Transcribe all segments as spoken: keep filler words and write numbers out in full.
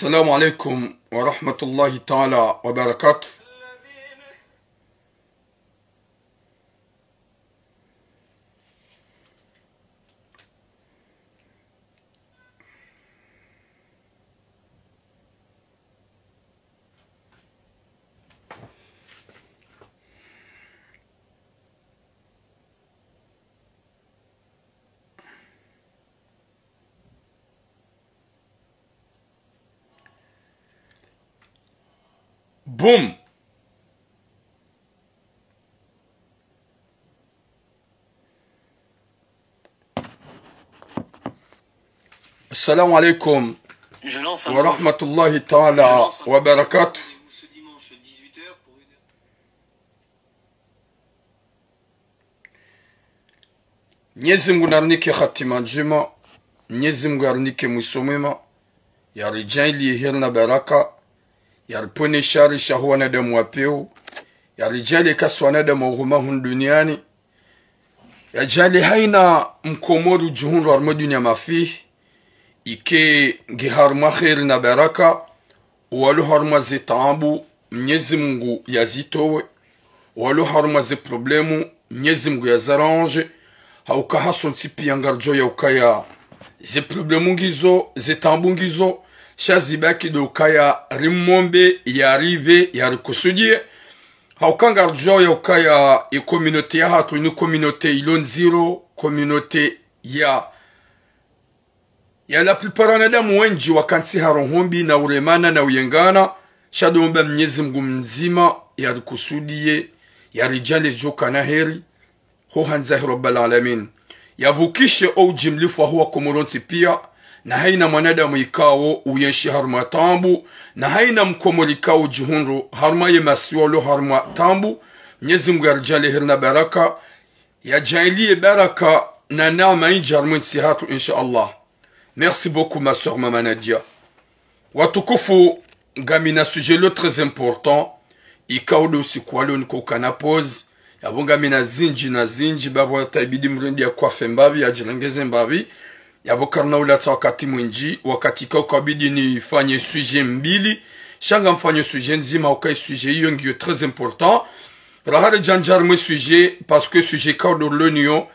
السلام عليكم ورحمة الله تعالى وبركاته. Boum. السلام عليكم ورحمة الله تعالى وبركاته. Mnyezi Mngu narinike hatima ndjema, Mnyezi Mngu yarinike mwiso mwema, yaridjaanliye heri na baraka, yaripvwene shari sha ho wanadamu wa pewu, yaridjaanliye kasi wanadamu wa uhuma hunu duniani, yadjaanliye haina mkomori udjihundru harumwa dunia mafihi, ike nge harumwa heri na baraka, walo harumwa ze taabu, Mnyezi Mngu yazitowe, walo harumwa ze problemu, Mnyezi Mngu yazaranje, hauka hasontsi pia ngaridjuao ya ukaya ze problemu ngizo, ze taabu ngizo, sha zibaki ndo ukaya rimombe, yaripve, yarikusudiye, hauka ngaridjuao ya ukaya ye communauté yahatru inu communauté ilo ndziro, communauté ya ya la plupart wanadamu wendji wakantsi ha roho mbi na uremana na uyengana, sha ndo mba Mnyezi Mngu mdzima yarikusudiye, yaridjaanliye djo kana heri, ho handza he Rabbal Alamin. Yavukishe o ujimlifu wa ho wa Komori wontsi pia, na haina mwanadamu ikao uyenshi harumwa taabu, na haina mkomori ikao udjihundru harumwa ye masiwa lo harumwa taabu, Mnyezi Mngu yaridjaanliye heri na baraka, yadjaanliye baraka na neema indji harumwa entsi yahatru, insha Allah. Merci beaucoup, ma sœur Mama Nadia. Watukufu, ngamina sujet lo très important, ikao ndo usiku wa leo niko kana pause, yapvo ngamina zindji na zindji, bapvo hata ibidi mrende ya kwafe mbapvi, yadjirengeze mbapvi, yapvo karina ulatsa wakati mwindji, wakati ikao kabidi nifanye sujet mbili, sha ngamfanye sujet ndzima, hauka ye sujet iyo ngiyo très important, raha ridjandja harumwa ye sujet, parce que sujet ikao ndo rilo nayo,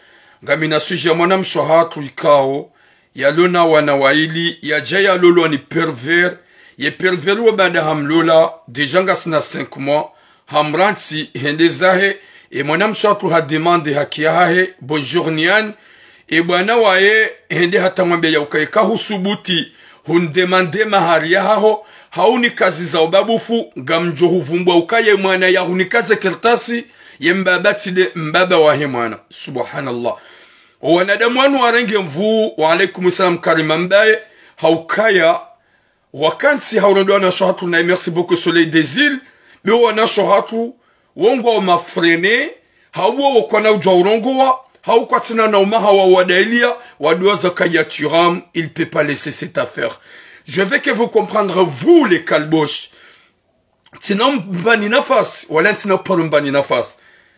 ngamina sujet ya mwanamshe wahatru ikao, yalo na wana waili, yadja yalolwa ni pervers, ye pervers wo baada hamlola, déjà ngasina cinq mois, hamrantsi, hende zahe, ye mwanamshe wahatru hademande haki yahahe, bonjour niani, ye bwana waye, hende hata mwambia ya ukaya eka husubuti, hundemande mahari yahaho, haunika ziza ubabufu, ngamdjo huvumbua ukaya ye mwana yahunika ze kartasi, ye mbaba tsi nde mbaba wahe mwana. Subhanallah. O wanadamu wanu warenge nvuu, wa alaikum salam Karima Mbaye, haukaya, wakantsi ha urendwa wanashe wahatru na merci beaucoup Soleil des Îles, be wanashe wahatru, wo ngwao mafrene, hauwo wo kwana udjua urongowa, hau kwatsina na umaha wa wadailia, waduwaza kaya Thuram, il peut pas laisser cette affaire. Je veux que vous comprendre, vous les kalbosh. Tsina mbani nafasi, wala tsina paro mbani nafasi.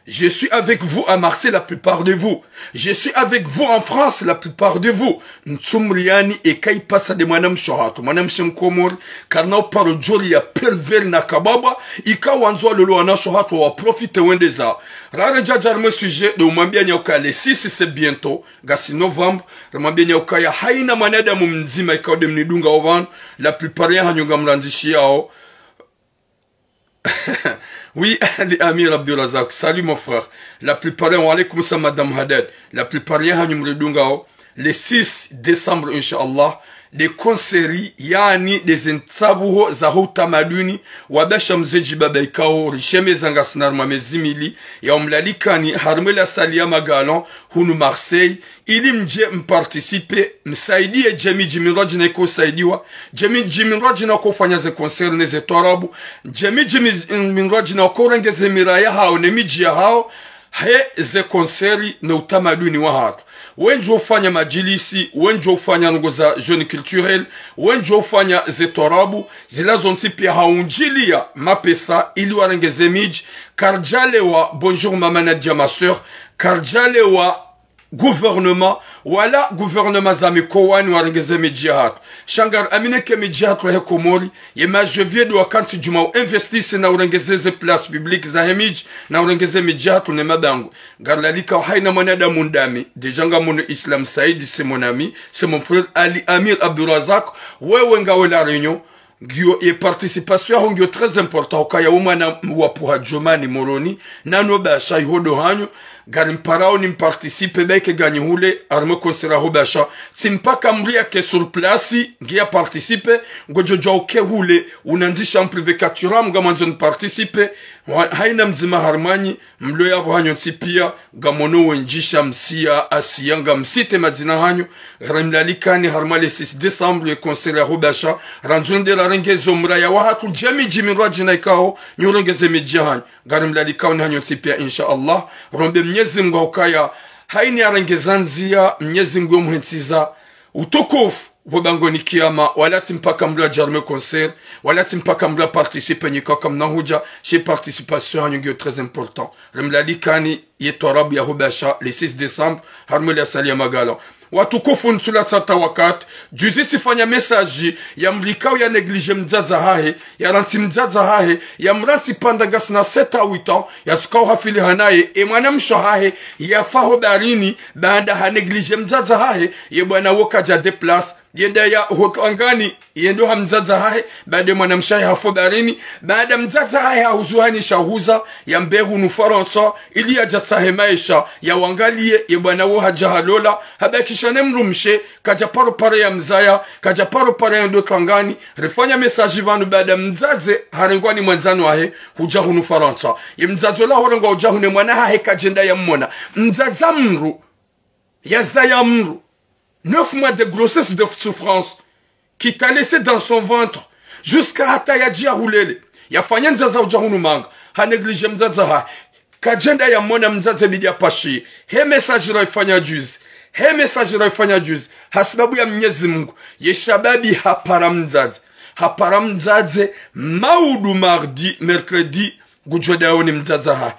Je suis avec vous à Marseille, la plupart de vous. Je suis avec vous en France, la plupart de vous. Ntsumriani eka ipasa nde mwanamshe wahatru, mwanamshe mkomori, karina uparo djori ya pervers na kababa, ikao wandzo walolwa wanashe wahatru wa profite wende zawo. Raha ridjadja harumwa ye sujet, ndo umwambiani ya ukaya le six, c'est bientôt, ngasi novembre, rimwambiani ya ukaya haina mwanadamu mdzima ikao nde mnidungao pvanu, la plupart yahanyu ngamrandzishiyao, Oui, Ali Amir Abdourazak, salut mon frère. La plupart, wa alaikum salam, Madame Haddad. La plupart yahanyu mridungao, le six décembre, insha Allah, nde concert, yaani nde ze ntsabuho za ho utamaduni, wa basha mze Djibaba ikao, rishemeza ngasina harumwa mezi mili, ya umlalikani, harumwa la salle ya Magalan, hunu Marseille, ili mdje mparticipe, msaidie djemidji mindrwadjina iko usaidiwa, djemidji mindrwadjina ko ufanya ze concert ne ze twarabu, djemidji mi-, mindrwadjina ko urenge ze mila yahao ne midji yahao, he ze concert ne utamaduni wahatru. Wendji ufanya madjilisi, wendji ufanya ndrongoo za journée culturelle, wendji ufanya ze twarabu, zila zontsi pia haundjilia mapesa ili warenge ze midji, karidjalewa, bonjour Mama Nadia, ma sœur, karidjalewa gouvernement, wala gouvernement za mikowani warengeze midji yahatru. Sha ngari amini ke midji yahatru he Komori, ye ma je vieux de wakantsi djuma u investisse na urengeze ze place publique za he midji, na urengeze midji yahatru ne mabangwe. Ngari lalika haina mwanadamu ndami, déjà ngamono Islam Said, c'est mon ami, c'est mon frère Ali Amir Abdourazak, wewe ngawe La Réunion, ngiyo ye participation yaho ngiyo très important, ukaya wo mwana wa pvuha Djomani Moroni, nano basha iho ndo hanyu, ngari mparao ni mparticipe, baike nganyi hule, harimwe concert yaho basha, tsi mpaka mdru yake sur place, ngiya participe, ngodjo djuwa uke hule, unandzisha mprivé katuram, ngamwandzo ni participe, wa-, haina mdzima harimwanyi, mlo yapvo hanyu ntsi pia, ngamono wendji sha msiya, asiya ngamsite madzina hanyu, ngari mlalikani harimwa le six décembre ye concert yaho basha, randzuni nde larengeze omraya wahatru djemi djimi rwadjina ikao, nyi urengeze midji yahanyu, ngari mlalikao ni hanyu ntsi pia, insha Allah, rombe Mnyezi Mngu haukaya, haini yarengeza ndziya, Mnyezi Mngu yo muhentsiza, utukufu, pvo bangweni kiyama, wala tsi mpaka mdru yadje harimwe concert, wala tsi mpaka mdru ya participe nyika kamna hudja, she participation hanyu ngiyo très important. Rimlalikani ye twarabu yaho basha, le six décembre, harimwe le asali ya Magala. Watukufu ntsula tsata wakati, juzi tsifanya message ya mdru ikao ya négligé mdzadze hahe, ya rantsi mdzadze hahe, ya mrantsi panda ngasina sept à huit ans, ya tsukao hafili hanaye, e mwanamshe hahe, yafa ho baharini, baanda ha négligé mdzadze hahe, ye bwana wo kadja déplace, yenda ya hotwangani, yendo ha mdzadze hahe, baada mwanamshe hahe hafa ho baharini, baada mdzadze hahe hahuzuhani sha huza, yambe hunu Farantsa, ili yadja tsahe maesha, ya wangaliye, ye bwana wo hadja halola, habakisha ne mdrumshe, kadja paro pare ya mzaya, kadja paro pare ya ndo twangani, rifanya message pvanu baada mdzadze, harengwa ni mwandzani wahe, hudja hunu Farantsa. Ye mdzadze ola horengwa hudja hunu mwana hahe kadjenda ya mmona. Mdzadze mdru, yazaya mdru. Neuf mois de grossesse de souffrance qui t'a laissé dans son ventre jusqu'à hata yadji yahulele. Yafanya ndzadze udja hunu manga. Ha négligé mdzadze hahe. Kadjenda ya mmona mdzadze bidi yapashiye. He message raifanya juzi. He message raifanya juzi. Hasibabu ya Mnyezi Mngu. Ye shababi hapara mdzadze. Hapara mdzadze maudu mardi, mercredi. Ngudjo daoni mdzadze hahe.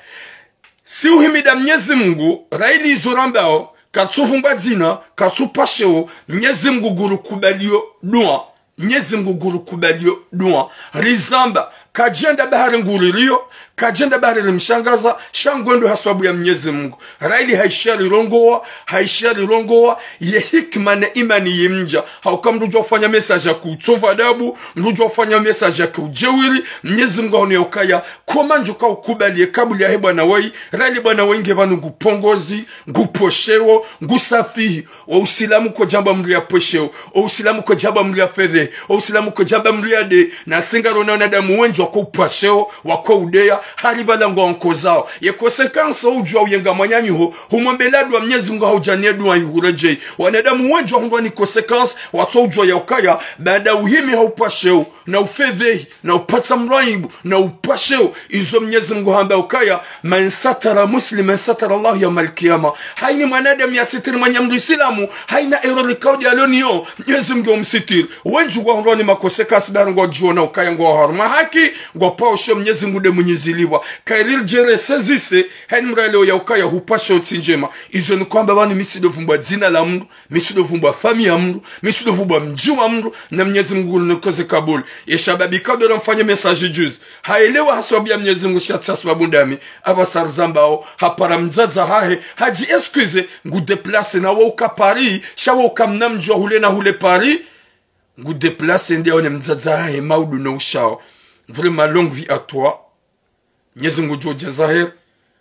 Si uhimida Mnyezi Mngu, raili izo rambao, katsuvumbwa dzina, katsupasheo, Mnyezi Mngu ngurukubaliyo dua. Mnyezi Mngu ngurukubaliyo dua. Rizamba, kadjenda bahari nguririyo, kadjenda bahari rimshangaza, sha ngwendo haswabu ya Mnyezi Mngu. Raili haishiya rirongowa, haishiya rirongowa, ye hikima ne imani yimdja. Hauka mdru udjuwa ufanya message ya kutsova adabu, mdru udjuwa ufanya message ya kudjewiri, Mnyezi Mngu haono ya ukaya, koma ndjuka ukubali ye kabuli yahe bwana wayi, raili bwana wayi nge pvanu ngupongozi, nguposheo, ngusafihi, o usilamu kwadjamba mdru yapwesheo, o usilamu kwadjamba mdru yafedhehi, o usilamu kwadjamba mdru yade, na si ngarona wanadamu wendji wako upwasheo, wako udeya, hari pvala ngwankozao. Ye conséquence udjuwa uyenga mwananyaho, humwombela dua Mnyezi Mngu haudjaniye dua ihuredjeyi. Wanadamu wendji wahundrwa ni conséquence, watso udjuwa ya ukaya, baada uhimi ha upwasheo, na ufedhehi, na upatsa mdru aibu, na upwasheo, izo Mnyezi Mngu hamba ukaya, من ستر مسلما ستره الله يوم القيامة. Haina mwanadamu yasitiri mwananya mdru isilamu, haina erreur ikao de aloniyo, Mnyezi Mngu umsitiri. Wendji wahundrwa ni ma conséquence bahari ngwadjiona ukaya ngwao harumwa haki, ngwapvao sheo Mnyezi Mngu de mwenyezi lipvwa. Kairi ridjere sezise, haina mdru yaleo ya ukaya hupvasheo tsi ndjema. Izo ni kwamba pvanu mi tsidovumbwa dzina la mdru, mi tsidovumbwa famiyi ya mdru, mi tsidovumbwa mdji wa mdru, na Mnyezi Mngu nikoze kabuli. Ye shababi kadora mfanye message juzi. Haelewa haswabu ya Mnyezi Mngu sha tsi haswabu ndami, apvasa rizambao, hapara mdzadze hahe, hadji excusé, ngu déplacé na wo uka Paris, sha wo uka mna mdji wa hule na hule Paris, ngu déplacé nde yaone mdzadze hahe maudu no ushao. Vraiment, longue vie à toi. Mnyezi Mngu udjo udjaza heri.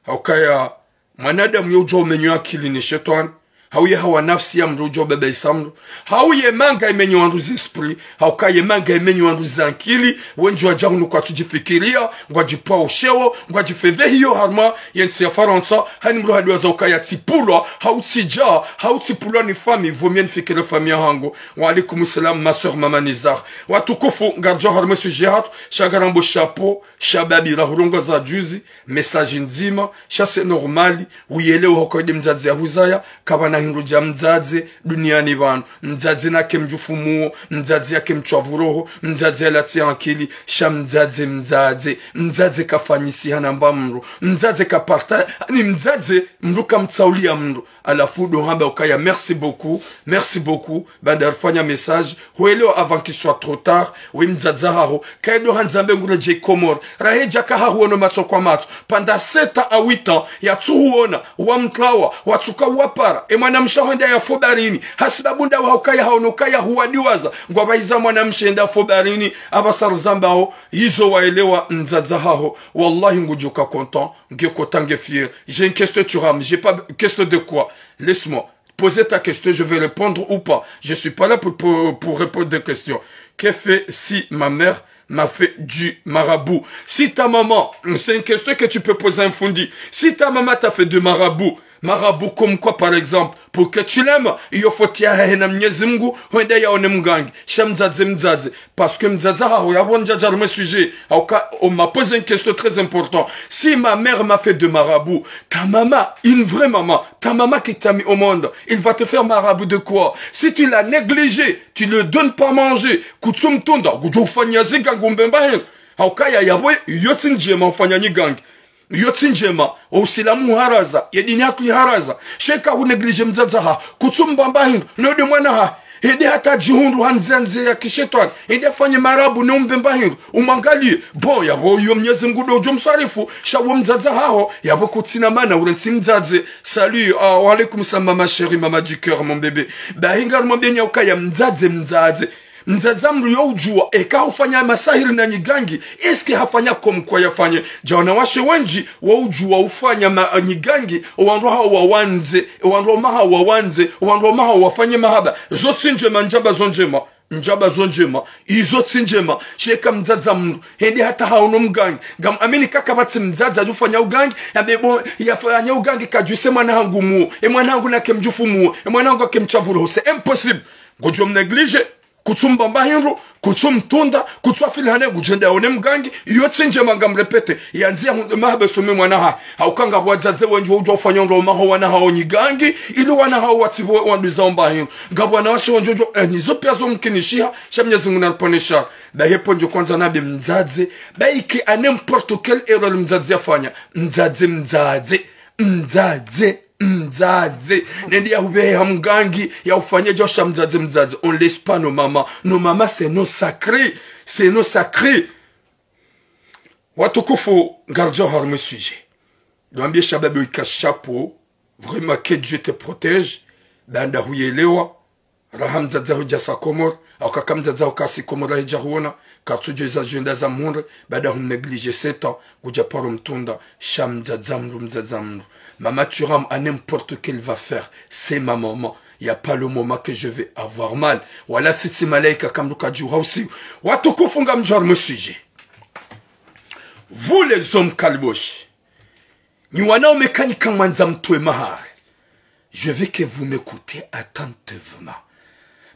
Haukaya mwanadamu ye udjo umenyo akili ni shetwani. Hauye hawa nafsi ya mdru udjo ubabaisa mdru. Hauye manga imenyo wandru ze esprit. Haukaye manga imenyo wandru ze ankili. Wendji wadja hunu kwatsudjifikiriya, ngwadjipvao sheo, ngwadjifedhehiyo harumwa ye ntsi ya Farantsa, haina mdru haduwaza ukaya tsipvulwa, hau tsidja, hau tsipvulwa ni famiyi, vaut mieux nifikiri famiyi yahangu. Wa alaykum salam, ma sœur Mama Nizar. Watukufu, ngaridjo harumwa sujet hatru, sha ngarambo chapeau, shababi rahurongoza juzi, message ndzima, sha c'est normal, uyelewe hoko ede mdzadze yahuzaya, kapvana hindru dja mdzadze, duniani pvanu. Mdzadze nake mdjufumuo, mdzadze yake mtswavu roho, mdzadze yalatsi ankili, sha mdzadze, mdzadze, mdzadze kafanyisiha na mba mdru, mdzadze kaparta, ni mdzadze mdru kamtsauliya mdru. Halafu ndo hamba ukaya merci beaucoup, merci beaucoup, baada rifanya message, hwelewa avant qu'il soit trop tard, we mdzadze haho, kaye ndo handza mbe nguredjei Komori, raha yadja kahahuono matso kwa matso, pendant sept ans à huit ans, yatsuhuona, wamtrawa, watsuka uwapara, e mwanamshe hwenda yafo baharini, hasibabu ndawe haukaya haono ukaya huwadiwaza, ngwapvahiza mwanamshe henda yafo baharini, apvasa rizambao, yizo waelewa mdzadze haho, wallahi ngudjoka content, nge content nge fier. J'ai une question, tu rames, j'ai pas question de quoi. Laisse-moi poser ta question, je vais répondre ou pas. Je suis pas là pour, pour, pour répondre des questions. Que fais si ma mère m'a fait du marabout? Si ta maman, c'est une question que tu peux poser à un fundi. Si ta maman t'a fait du marabout, marabout comme quoi par exemple? Pour que tu l'aimes, iyo faute yahahe na Mnyezi Mngu, hwenda yaone mgangi. Sha mdzadze mdzadze. Parce que mdzadze haho yapvo ndjadja harumwa e sujet. Hauka, on m'a posé une question très importante. Si ma mère m'a fait de marabout, ta maman, une vraie maman, ta maman qui t'a mis au monde, il va te faire marabout de quoi? Si tu l'as négligé, tu lui donnes pas manger, kutsumtunda, kudjo ufanya zigangi umbe mba hindru. Haukaya yapvo, iyo tsi ndjema ufanya nyigangi. Iyo tsi ndjema, o usilamu uharaza, ye dini yahatru iharaza. Sha eka hu négligé mdzadze haho, kutsumbamba hindru, no nde mwana haho. Hende hata djihundru handze handze ya kishetwani. Hende hafanye marabout no umbe mba hindru. Umwangaliye, bon, yapvo iyo Mnyezi Mngu ndo udjo mswarifu, sha wo mdzadze haho, yapvo kutsina mana, ule tsi mdzadze. Salut, ah, wa alaykum salam, maman chérie, maman du cœur, mon bébé. Bahi ngarimwambieni ukaya mdzadze, mdzadze. Mdzadze mdru yo udjua, eka hufanya masahiri na nyigangi, est-ce que hafanya comme quoi yafanye? Dja wanawashe wendji, wo udjua ufanya ma, nyigangi, owandru hawo wawandze, owandru waume hawo wawandze, owandru waume hawo wafanye mahaba. Zo tsi ndjema, ndjamba zo ndjema, ndjamba zo ndjema, izo tsi ndjema, sha eka mdzadze mdru, hende hata haono mgangi, ngam amini kaka pvatsi mdzadze adjufanya ugangi, yambe bon, yafanya ugangi kadjuse mwana hangu muo, e mwana hangu nake mdjufu muo, e mwana hangu ake mtshavuro, c'est impossible. Ngodjo mnégligé. Kutsumbamba hindru, kutsumtunda, kutsuafili hane ngudjenda yaone mgangi, iyo tsi ndjema ngam répété, yandzi yahundre mahaba yasome mwana hahe. Hauka ngapvo wadzadze wendji wo udjua ufanya ndo maho wana hawo nyigangi, ili wana hawo watsipvo wanduzao mba hindru. Ngapvo wanawashe wendji wo udjua, eh, nizo pia zo mkinishiha, sha Mnyezi Mngu nariponeshe. Bahi epvo ndjo kwandza nambe mdzadze, bahi ke à n'importe quelle erreur mdzadze yafanya. Mdzadze, mdzadze, mdzadze. Mdzadze, nende yahupvehe ha mgangi, yahufanye djosha mdzadze, mdzadze. On laisse pas nos mamans. Nos mamans, c'est nos sacrés. C'est nos sacrés. Watukufu, ngaridjo harumwa e sujet. Niwambie shababi wika chapeau. Vraiment, que Dieu te protège. Baanda huyelewa. Raha mdzadze haho hadja sa Komori, hauka ka mdzadze haho kasi Komori hahidja huona, katsudjo iza djwenda za mhundre, baada humnégligé sept ans, kudja paro mtunda, sha mdzadze mdru, mdzadze mdru. Maman Thuram, à n'importe quel va faire, c'est ma maman. Y a pas le moment que je vais avoir mal. Wala si tsi malaika ka mdru kadjuha usiu. Watukufu ngamdjo harumwa e sujet. Vous les hommes kaliboshi. Nyi wanaume ka nyi kamwandza mtowe mahari. Je veux que vous m'écoutez attentivement.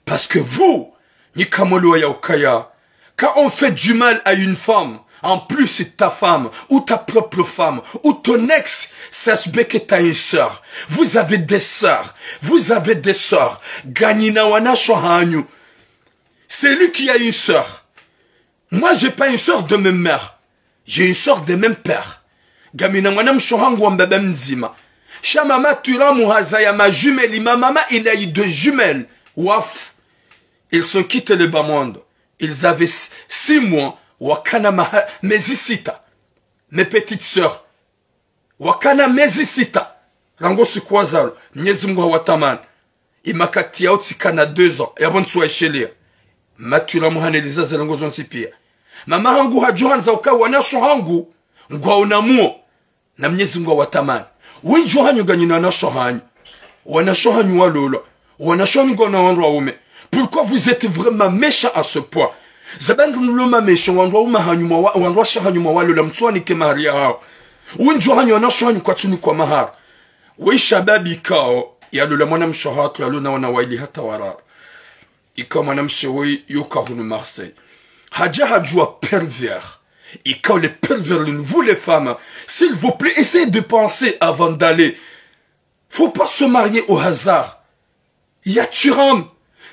Parce que vous, nyi kamwelewa ya ukaya, quand on fait du mal à une femme, en plus c'est ta femme, ou ta propre femme, ou ton ex, sache bien que t'as une sœur. Vous avez des sœurs. Vous avez des sœurs. Nganyina wanashe hanyu. C'est lui qui a une sœur. Moi, j'ai pas une sœur de même mère. J'ai une sœur de même père. Ngamina mwanamshe hangu wa mbaba mdzima. Sha maman Thuram hazaya ma jumelles, ma maman, il a eu deux jumelles. Wafu. Ils sont quittés le bas monde. Ils avaient s-, six mois, wakana maha-, mezi sita. Mes petites sœurs. Wakana mezi sita. Rangu siku wazalwa, Mnyezi Mngu hawatamani. Imakati yao tsikana deux ans, yapvo ntsu waishelea. Maman Thuram haneleza ze ndrongoo zontsi pia. Mama hangu hadjuhandza uka wanashe hangu, ngwaona muo. Na Mnyezi Mngu hawatamani. Wendji hanyu nganyina wanashe hanyu. Wanashe hanyu walolwa. Wanashe hanyu ngwaona wandru waume. Pourquoi vous êtes vraiment méchants à ce point? Zabandru mlo ma méchants, wandru waume hanyu mwa wa-, wandru washe hanyu mwawalola, mtsuwanike mahari yahao. Wendji hanyu wanashe hanyu kwatsunikwa mahari. We shababi ikao, yalola mwanamshe hatru, yalona wana waili hata wararu. Ikao mwanamshe woyi, yuka hunu Marseille. Hadja hadjua pervers. Ikao les pervers, vous les femmes, s'il vous plaît, essayez de penser avant d'aller. Faut pas se marier au hasard. Ya Thuram.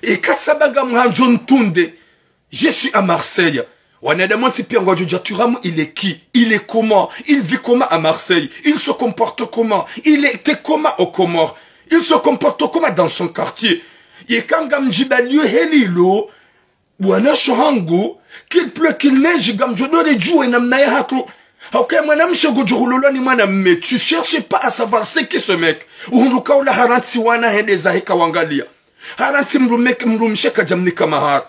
Eka tsaba ngamhandzo ntunde. Je suis à Marseille. Wanadamu wontsi pia ngwadjo dja Thuram, il est qui? Il est comment? Il vit comment à Marseille? Il se comporte comment? Il était comment aux Comores? Il se comporte comment dans son quartier? Yeka ngamdjibaliyo heli lo, bwana sho hangu, qu'il pleut, qu'il neige, ngamdjo dore djuwe namna ya hatru. Hauka ye mwanamshe ngodjo hulolwa ni mwanamme, tu cherches pas à savoir c'est qui ce mec. Uhundru kaula harantsi wana hende zahe kawangaliya. Harantsi mdrume, mdrumshe kadjamnika mahari.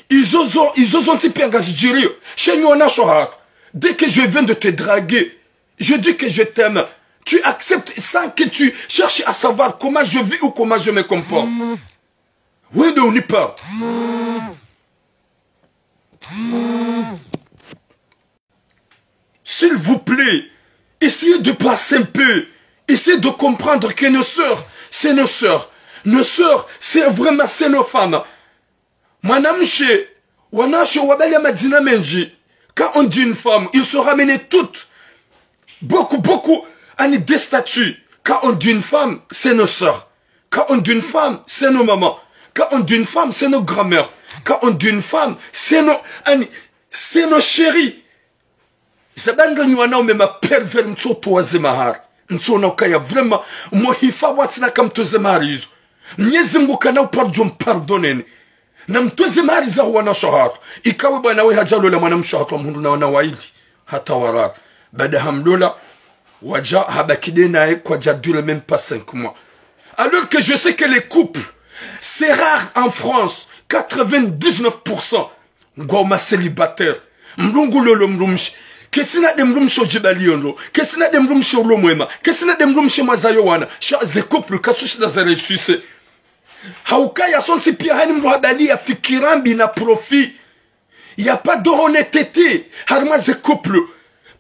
Izo zo, izo zontsi piya ngazidjiriyo. Shenyi wana sho hatru. Dès que je viens de te draguer, je dis que je t'aime. Tu acceptes sans que tu cherches à savoir comment je vis ou comment je me comporte. Oui, donc on y parle. S'il vous plaît, essayez de passer un peu. Essayez de comprendre que nos sœurs, c'est nos sœurs. Nos sœurs, c'est vraiment, c'est nos femmes. Mwanamshe, wanawashe wabaliya madzina mendji. Quand on dit une femme, il se ramène toutes. Beaucoup, beaucoup, ani des statuts. Quand on dit une femme, c'est nos sœurs. Quand on dit une femme, c'est nos mamans. Quand on dit une femme, c'est nos grand-mères. Quand on dit une femme, c'est nos, ani, c'est nos chéries. Zabandra nyi wanaume ma pervers, mtsotowa ze mahari. Mtsona ukaya vraiment, mwahifa watsina kamtowa ze mahari izo. Mnyezi Mngu kana upardjo mpardoneni. Na mtowe ze mahari za wana sho hatru. Ikawe bwana we hadja lola mwanamshe hatru, hamhundru na wana wayili. Hata warara. Baada hamlola, wadja habaki de naye kwadja dure même pas cinq mois. Alors que je sais que les couples, c'est rare en France. Quatre-vingt-dix-neuf pour cent ngwao ma célibataires. Mdru ngu lolo mdrumshe. Ketsina de mdrumshe udjibaliyo ndro. Ketsina de mdrumshe ulo mwema. Ketsina de mdrumshe mwazayo wana. Sha ze couples katsushinda za réussir. Haukaya sontsi piya hani mdru habaliya fikira mbi na profit. Y a pas d'honnêteté harimwa ze couples.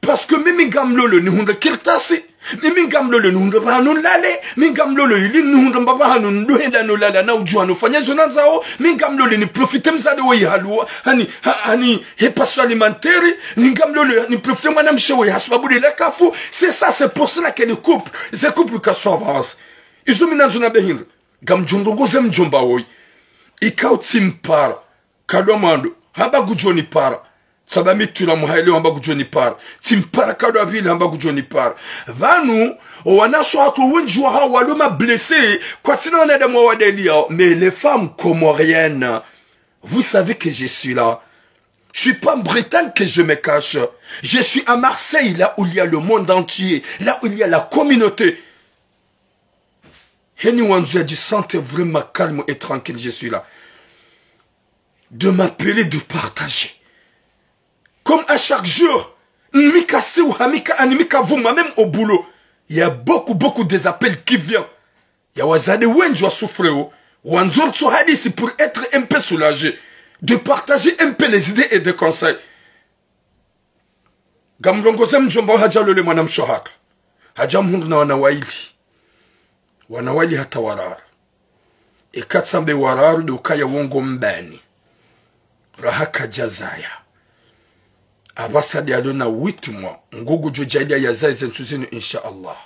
Parce que mimi ngamlolo nihundre kartasi, mimi ngamlolo nihundre pvahanu nilale, mi ngamlolo ili nihundre mbapvi pvahanu ndohenda nolala na udjuha nofanya zo nandzao, mi ngamlolo niprofite mdzadze woyi haluwa, hani, ha, hani, he passoire alimentaire, mi ngamlolo niprofite mwanamshe woyi hasubabu de la kafu. C'est ça, c'est pour cela que les couples, ze couples kazo avancé. Izo mi nandzo nambe hindri. Ngamdjo ndrongoze mdjomba woyi. Ikao tsimpara. Kadwa mwando, hamba ngudjo nipara. Tsamba mi tula muhaile hamba ngudjo nipara. Tsimpara kadwa pvili hamba ngudjo nipara. Pvanu, owanashe hatru wendji wahao walo ma blessés, kwatsina wanadamu wawadeliao. Mais les femmes comoriennes, vous savez que je suis là. Je suis pas en Bretagne que je me cache. Je suis à Marseille, là où il y a le monde entier, là où il y a la communauté. Heni wandzo ya dji sentir vraiment calme et tranquille, je suis là. De m'appeler, de partager. Comme à chaque jour, mi kasiuha, mi ka, ani mi kavumwa, même au boulot, il y a beaucoup, beaucoup des appels qui viennent. Ya wadzadze wendji wa souffrir, wandzo ritso hadisi pour être un peu soulagé, de partager un peu les idées et des conseils. Ngamlongoze mdjomba hadja lole mwanamshe hatru. Hadja mhundru na wana wayili. Wana wayili hata warara. Eka tsambe warara de ukaya wo ngo mbani. Raha kadja zaya. Apvasa de alo na huit mois. Ngudjo djaliya yazaye ze ntsu zinu, insha Allah.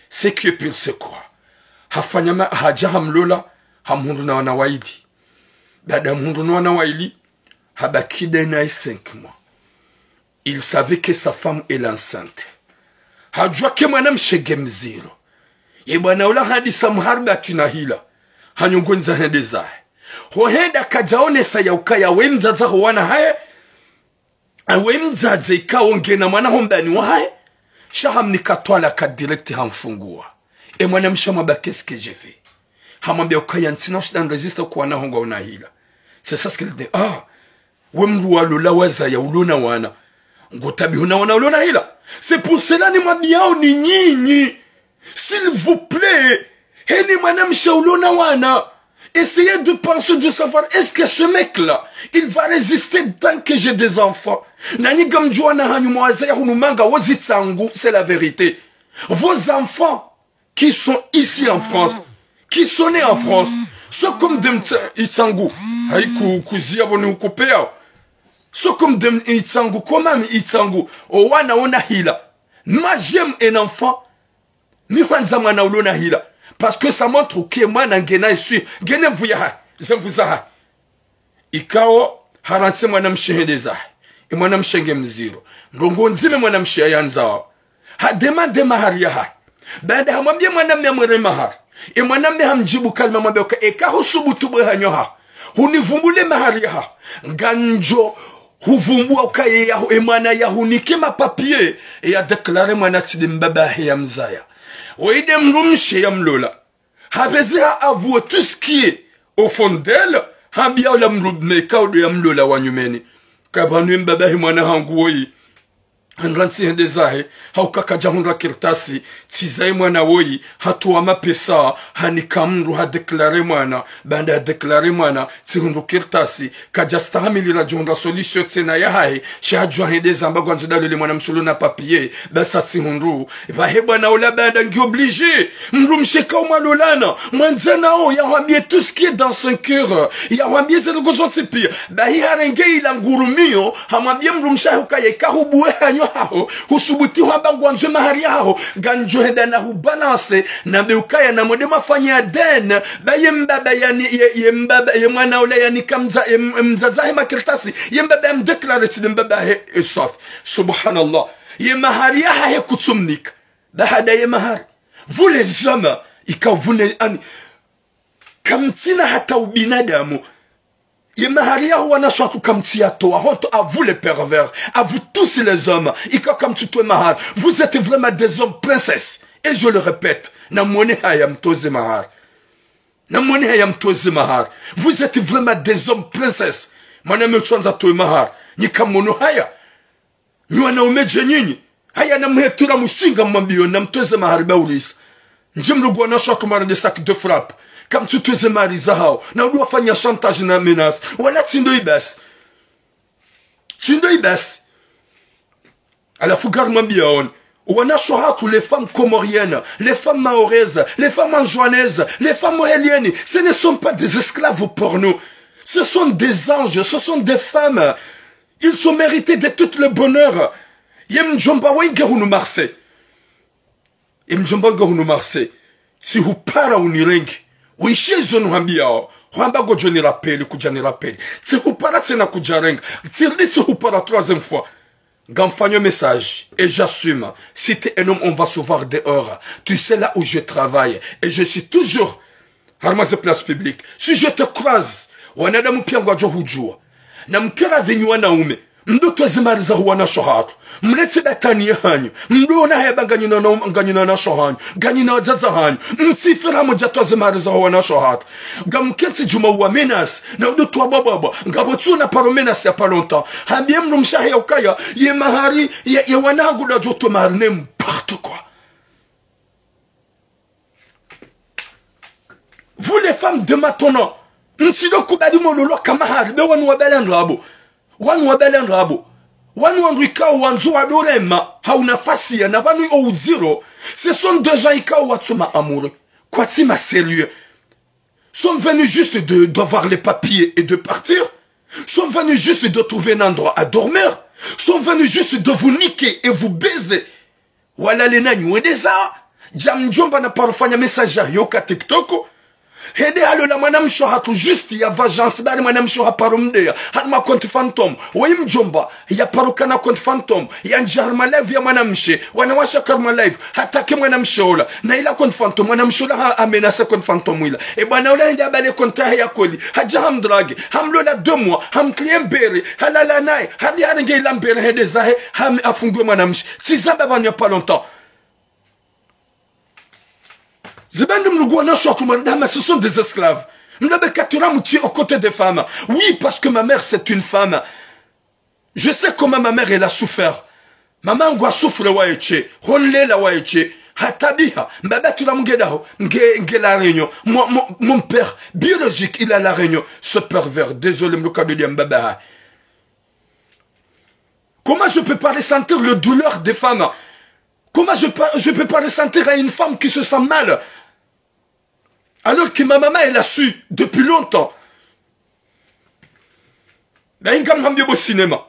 Ce qui est pire, c'est quoi? Hafanya ma, hadja hamlola, hamhundru na wana wayili. Baada hamhundru na wana wayili, habaki de naye cinq mois. Il savait que sa femme est enceinte. Hadjuwa ke mwanamshe nge mdziro. Ye bwana ula hadisa mharibatwi na hila. Hanyongoniza hende zahe. Ho henda kadjaonesa ya ukaya we mdzadze ho wana hahe. Awe mdzadze ikao ngena mwana ho mbani wahahe. Sha hamnika twalaka direct hamfunguwa. E mwanamshe hamwambia qu'est-ce que je fais? Hamwambia ukaya ntsina ushinda nirésiste kuwana ho ngwaona hila. C'est ça ce qu'il dit. Ah, we mdru walola wazaya ulona wana. Ngotabiho na wana ulona hila. C'est pour cela nimwambiao ni nyinyi. S'il vous plaît, heni mwanamshe ulona wana. Essayez de penser, de savoir, est-ce que ce mec-là, il va résister tant que j'ai des enfants? Nanyi ngamdjuwa na hanyu mwazaya hunu manga wo zitsangu, c'est la vérité. Vos enfants, qui sont ici en France, qui sont nés en France, sont comme des mtsa-, itsangu. Hayi ku, kuziya boni ukopeyao. Sont comme des itsangu, comme itsangu. Owana ona hila. Moi, j'aime un enfant. Mi hwandza mwana ulona hila. Parce que ça montre que mwana ngena isu, ngena mvu yahahe, ze mvu zahahe. Ikao, harantsi mwanamshe hende zahe. E mwanamshe nge mdziro. Ndrongo ndzima mwanamshe yayandzao. Hademande mahari yahahe. Baada hamwambia mwanamme amwere mahari. Ye mwanamme hamdjibu kalima, hamwambia uka, eka husubutu bwe hanyo ha, hunivumbule mahari yaha, ngamdjo huvumbua uka ye yahu, ye mwana yahunike mapapier, ya déclarer mwana tsi nde mbaba hahe yamzaya. Woyi nde mdrumshe yamlola. Hapvezi ha avouer tout ce qui est au fond d'elle, hambia ola mdrumme kaudo yamlola wa nyumeni, ka pvanu ye mbaba he mwana hangu woyi, handra ntsi hende zahe, hauka kadjahundra kartasi, tsi zaye mwana woyi, hatowa mapesa, hanika mdru ha déclarer mwana, baanda ha déclarer mwana, tsihundru kartasi, kadjastahamili radjohundra solution tsena yahahe, sha hadjua hende zamba ngwandzo dalole mwana mshe ulo na papier, basi tsihundru. Pvahe bwana ola baanda ngi obligé, mdrumshe kaumwalolana, mwandzani wo, yahwambie tout ce qui est dans son cœur, yahwambie ze ndrongoo zontsi pia. Bahi harenge ila ngurumio, hamwambie mdrumshe hahe ukaya eka hubuwe hanyo haho, husubuti hwamba ngwandzo ye mahari yahaho, ngamdjo henda nahubalancer, nambe ukaya namwende mwafanye ADN, ba ye mbaba yani, ye, ye mbaba, ye mwana ola yanika mdza-, ye m-, mdzadze hahe makartasi, ye mbaba yamdéclarer tsi nde mbaba hahe, e swafi. Subhanallah. Ye mahari yahahe kutsumnika. Baada ye mahari. Vous les hommes, ika vous ne, ani, kamtsina hata ubinadamu. Ye mahari yaho wanashe hatru kamtsiyatowa. Honte à vous les pervers, à vous tous les hommes, ika kamtsutowa mahari. Vous êtes vraiment des hommes princesses. Et je le répète, namwone haya mtoze mahari. Namwone haya mtoze mahari. Vous êtes vraiment des hommes princesses. Mwanamme utsandza towe mahari, nyi kamwono haya. Nyi wanaume dje nyinyi? Haya, namhetira musinga mwambiyo namtoze mahari ba ulisa. Ndje mlogu wanashe hatru mwarende sac de frappe. Kamtsutoze mahari zahao. Na udu wafanya chantage na menace. Wala tsi ndo ibasi. Tsi ndo ibasi. Halafu ngarimwambiao, wanashe hatru, les femmes comoriennes, les femmes mahoraises, les femmes anjouanaises, les femmes mohéliennes, ce ne sont pas des esclaves pour nous. Ce sont des anges, ce sont des femmes. Ils ont mérité de tout le bonheur. Ye mdjomba wahe nge hunu Marseille. Ye mdjomba wahe nge hunu Marseille. Tsihupara unirenge. Wishe izo nuhambiao. Hwamba ngodjo nirapeli, kudja nirapeli. Tsihupara tsena kudjarenga. Tsirudi tsihupara troisième fois. Ngamfanyo message, et j'assume. Si t'es un homme, on va se voir dehors. Tu sais là où je travaille. Et je suis toujours harumwa ze place publique. Si je te croise, wanadamu pia ngwadjo hudjua. Namkere pvenyu wanaume, mdo towa ze mahari zaho wanashe hatru. Mletse batani yahanyu. Mdo ona haya ba nganyina na, nganyina wanashe hanyu, nganyina wadzadze hanyu. Mtsifira mdja towa ze mahari zaho wanashe hatru. Ngamketsi djuma wa menace, na udo towa bwabwabwa. Ngapvo tsuna paro menace ya pas longtemps. Hambie mdrumshe hahe ya ukaya, ye mahari, ye, ye wana hangu ndo wadjo towa mahari, n'importe quoi. Vous les femmes de maintenant, mtsido kubali mwalolwa ka mahari, be wanu wabala ndrabo. Wanu wabala ndrabo. Wanu wandru ikao wandzo wadorema, ha unafasi ya, na pvanu o udziro. Ce sont des gens ikao watsu ma amoureux. Kwatsi ma sérieux. Sont venus juste de, d'avoir les papiers et de partir. Sont venus juste de trouver un endroit à dormir. Sont venus juste de vous niquer et vous baiser. Walale nanyi wende za. Dja mdjomba na paro fanya message yahe yoka TikTok. Hende halola mwanamshe hatru juste ya vengeance, bari mwanamshe haparo mdeya harumwa compte fantôme. Woyi mdjomba, ya paro kana compte fantôme, yandjia harumwa live ya mwanamshe, wanawashe harumwa live, hattaquer mwanamshe ola. Na ila compte fantôme, mwanamshe ola ha, hamenacer compte fantôme ila. E bwana ola hende habale compte yahe ya kweli, hadja hamdrague, hamlola deux mois, hamtriye mbere, halala naye, hadi harenge ila mbere hende zahe, hame afungue mwanamshe. Tsi zamba pvanu ya pas longtemps. Zibandi mlogu wanashe hatru mwarende hama, ce sont des esclaves. Mlabe katira mutiye aux côtés des femmes. Oui, parce que ma mère, c'est une femme. Je sais comment ma mère, elle a souffert. Mamangu hasouffre waye she, honlela waye she, hatabiha. Mbaba tula mnge daho, nge, nge La Réunion. Mon, mon, mon père biologique, il a La Réunion. Ce pervers, désolé, mlogu kado dia mbaba hahe. Comment je peux pas ressentir le douleur des femmes ? Comment je peux, je peux pas ressentir à une femme qui se sent mal ? Alors que ma maman, elle a su depuis longtemps. Na nyi ngamhambio bo cinéma.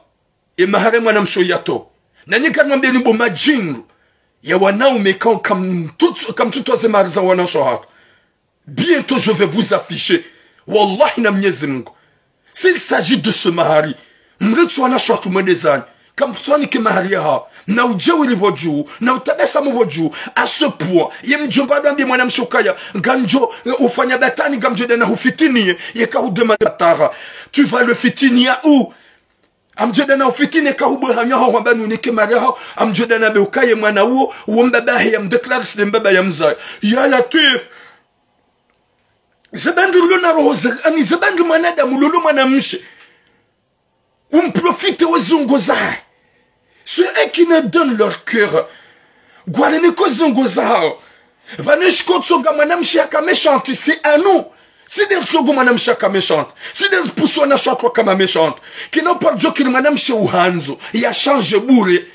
E mahari mwanamshe yatowa. Na nyi ngamhambio ni bo madjingu ya wanaume ka, kamtsu-, kamtsutowa ze mahari za wanashe hatru. Bientôt, je vais vous afficher. Wallahi na Mnyezi Mungu. S'il s'agit de ce mahari, mletse wanashe hatru mwende zanyu. kamtsuwanike mahari yahaho. Na udjeuri pvo dju, na utabasamu pvo dju, à ce point, ye mdjomba ndo ambie mwanamshe ukaya, ngamdjo, eh, ufanya batwani, ngamdjo enda na hufitiniye, yeka hudemande batara. Tu vas le fitiniya où? Ngamdjo enda na hufitiniye, ka hubwe hanyo haho hwamba nunike mahari yaho, ngamdjo enda na be ukaye mwana uwo, uwo mbaba hahe ya mdéclare si nde mbaba ya mzaya. Ya Latwif. Ze bandu lolo na roho za, ani ze bandu mwanadamu lolo mwanamshe. Umprofite we zungo zahe. Ceux qui ne donnent leur cœur. Ngwareniko zungo zahawo. Pvanu shiko tsonga mwanamshe yaka méchante, c'est à nous. Si nde tsongo mwanamshe yaka méchante. Si nde puso na shatwa kama méchante. Kina uparo djo kiri mwanamshe uhandzo, ya change bure.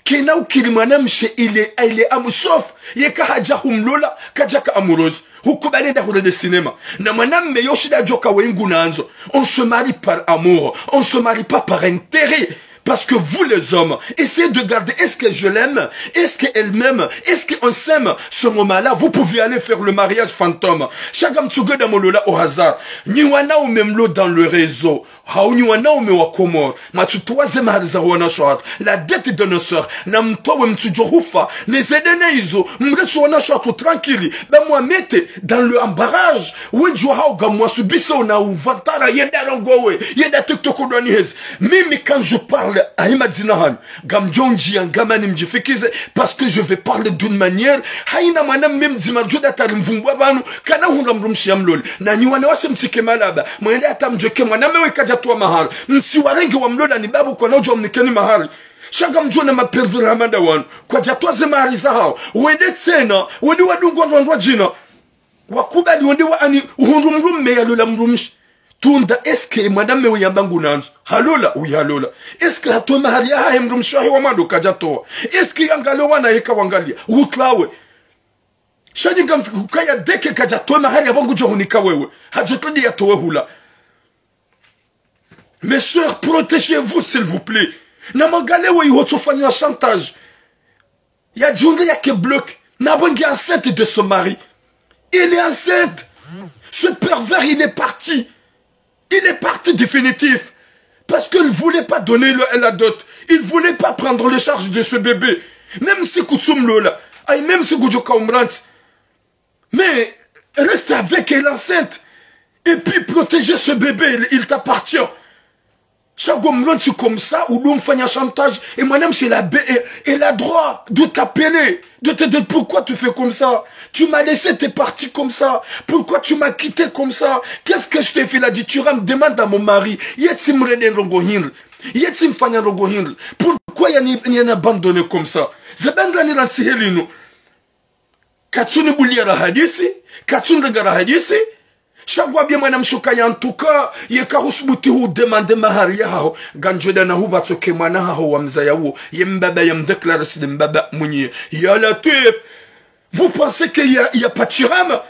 Kina ukiri mwanamshe il est, il est amoureux, sauf yeka hadja humlola, kadjaka amoureuse. Hukubali nda hurende cinéma. Na mwanamme yo shida djoka we ngu nandzo. On se marie par amour. On se marie pas par intérêt. Parce que vous les hommes, essayez de garder, est-ce que je l'aime? Est-ce qu'elle m'aime? Est-ce qu'on s'aime? Ce moment-là, vous pouvez aller faire le mariage fantôme. Sha ngamtsuhwenda mlola au hasard. Nyi wanaume mlo dans le réseau. Hau nyi wanaume wa Komori, mwatsutowa ze mahari za wanawashe. La dette de nos sœurs, na mtowe, mtsudjo hufa, ne ze dene izo, mletse wanawashe tranquille, ba mwamete dans le embarras, wedjo hau ngamwasubisa na uvantara, yenda rongowe, yenda TikTok ndwani hezi. Mimi, quand je parle, ahi madzina hanyu, ngamdjo ndjiya ngamani mdjifikize, parce que je vais parler d'une manière, haina mwanamme mdzima djo enda tari mvumbwa pvanu, kana hundra mdrumshe ya mlole. Na nyi wanawashe mtsike malaba, mwende hata mdjweke mwanamme we kadjatowa mahari. Mtsiwarenge wamlola ni babu kwana udjo mnikeni mahari. Sha ngamdjo na mapervers hama nda wanu. Kwadjatowa ze mahari zahawo. Wende tsena, wende wadungwa ndrwandrwa djina. Wakubali wende wa ani uhundru mdrumme yalola mdrumshe. Tunda, est-ce que mwanamme we yamba ngu nandzo? Halola, oui halola. Est-ce que hatowa mahari yahahe mdrumshe wahe wa mwando? Kadjatowa. Est-ce que yangaliya wana yeka wangaliya? Utlawe. Sha nyi ngamfikiri ukaya deke kadjatowa mahari yapvo ngudjo hunika wewe. Hadjo todi yatowe hula. Mes sœurs, protégez-vous, s'il vous plaît. Na mwangaliye we iho tsofanywa chantage. Ya djunge yake bloc. Na pvo nge enceinte de son mari. Elle est enceinte. Ce pervers, il est parti. Il est parti définitif. Parce qu'il voulait pas donner le, la dot. Il voulait pas prendre le charge de ce bébé. Même si kutsu mlola. Ayi, même si kudjo ka umlantsi. Mais reste avec elle enceinte. Et puis protéger ce bébé, il, il t'appartient. Sha ngamlantsi comme ça, ou donc fanya chantage. Et madame, c'est la bé-, et, elle a droit de t'appeler, de te dire pourquoi tu fais comme ça. Tu m'as laissé, t'es parti comme ça. Pourquoi tu m'as quitté comme ça? Qu'est-ce que je t'ai fait? La dit, tu me demandes à mon mari. Yetsi mrende ndrongo hindri. Yetsi mfanya ndrongo hindri. Pourquoi yeni, yeni abandonné comme ça? Ze bandra ni rantsi helinu. Katsuni bulia ra hadisi, katsuni renga ra hadisi. Sha ngwambie mwanamshe ukaya en tout cas, yeka husubuti hudemande mahari yahaho, ngandjo enda na hupvatsoke mwana haho wa mzaya uwo, ye mbaba ya mdéclare si nde mbaba mwenye. Ya Latwif, vous pensez qu'il y a, il y a pas Thuram?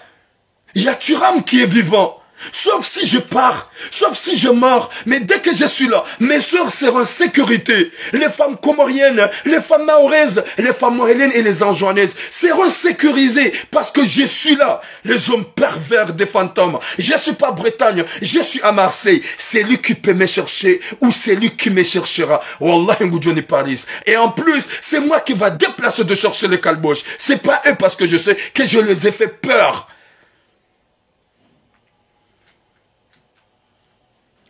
Il y a Thuram qui est vivant. Sauf si je pars, sauf si je meurs, mais dès que je suis là, mes sœurs seront en sécurité. Les femmes comoriennes, les femmes mahoraises, les femmes mohéliennes et les anjouanaises seront sécurisées parce que je suis là. Les hommes pervers, des fantômes. Je suis pas Bretagne, je suis à Marseille. C'est lui qui peut me chercher ou c'est lui qui me cherchera. Wallahi, ngudjoni Paris. Et en plus, c'est moi qui va déplacer de chercher les calboches. C'est pas eux parce que je sais que je les ai fait peur.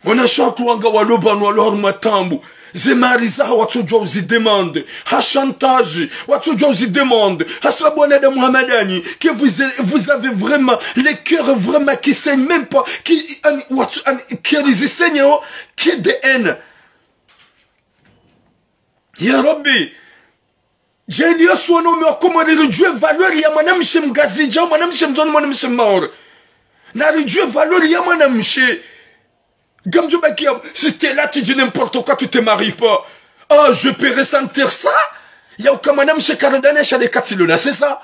Wanawashe wanga walo pvanu walo harumwa taabu. Ze mahari zahawo watsodjuwa uzidemande. Ha chantage. Watsodjuwa uzidemande. Hasababu wanadamu hama ndanyi. Que vous, vous avez vraiment les cœurs vraiment qui saignent même pas. Qui, ani, watso, ani, cœur zisaignent, oh, que de haine. Ya Rabbi. Djeli yo sona ume wa Komori ridjuwe valeur ya mwanamshe mngazidja, mwanamshe mndzuwani, mwanamshe mmaore. Na ridjuwe valeur ya mwanamshe. Ngamdjo bakia, si t'es là, tu dis n'importe quoi, tu te maries pas. Ah, je peux ressentir ça. Ya uka mwanamshe karendane sha de katsi lola, c'est ça.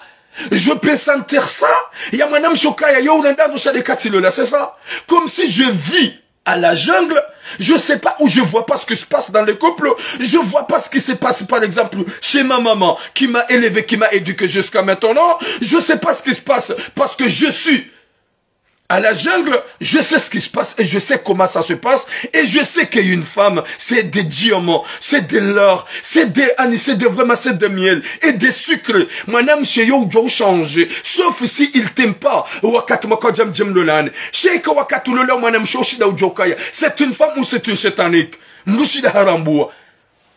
Je peux sentir ça. Ya mwanamshe ukaya yo urendando sha de katsi lola, c'est ça. Comme si je vis à la jungle, je sais pas où je vois pas ce qui se passe dans les couples, je vois pas ce qui se passe par exemple chez ma maman qui m'a élevé, qui m'a éduqué jusqu'à maintenant, je sais pas ce qui se passe parce que je suis À la jungle, je sais ce qui se passe et je sais comment ça se passe. Et je sais qu'une femme, c'est des diamants, c'est de l'or, c'est des anis, c'est de vraiment, c'est de miel et de sucre. Mwanamshe yo udjo changer. Sauf si il t'aime pas. Wakati mkao djamdjamlolane. Sheka wakati ulola mwanamshe ushinda udjo kaya. C'est une femme ou c'est une shétanique. Mdru ushinda harambua.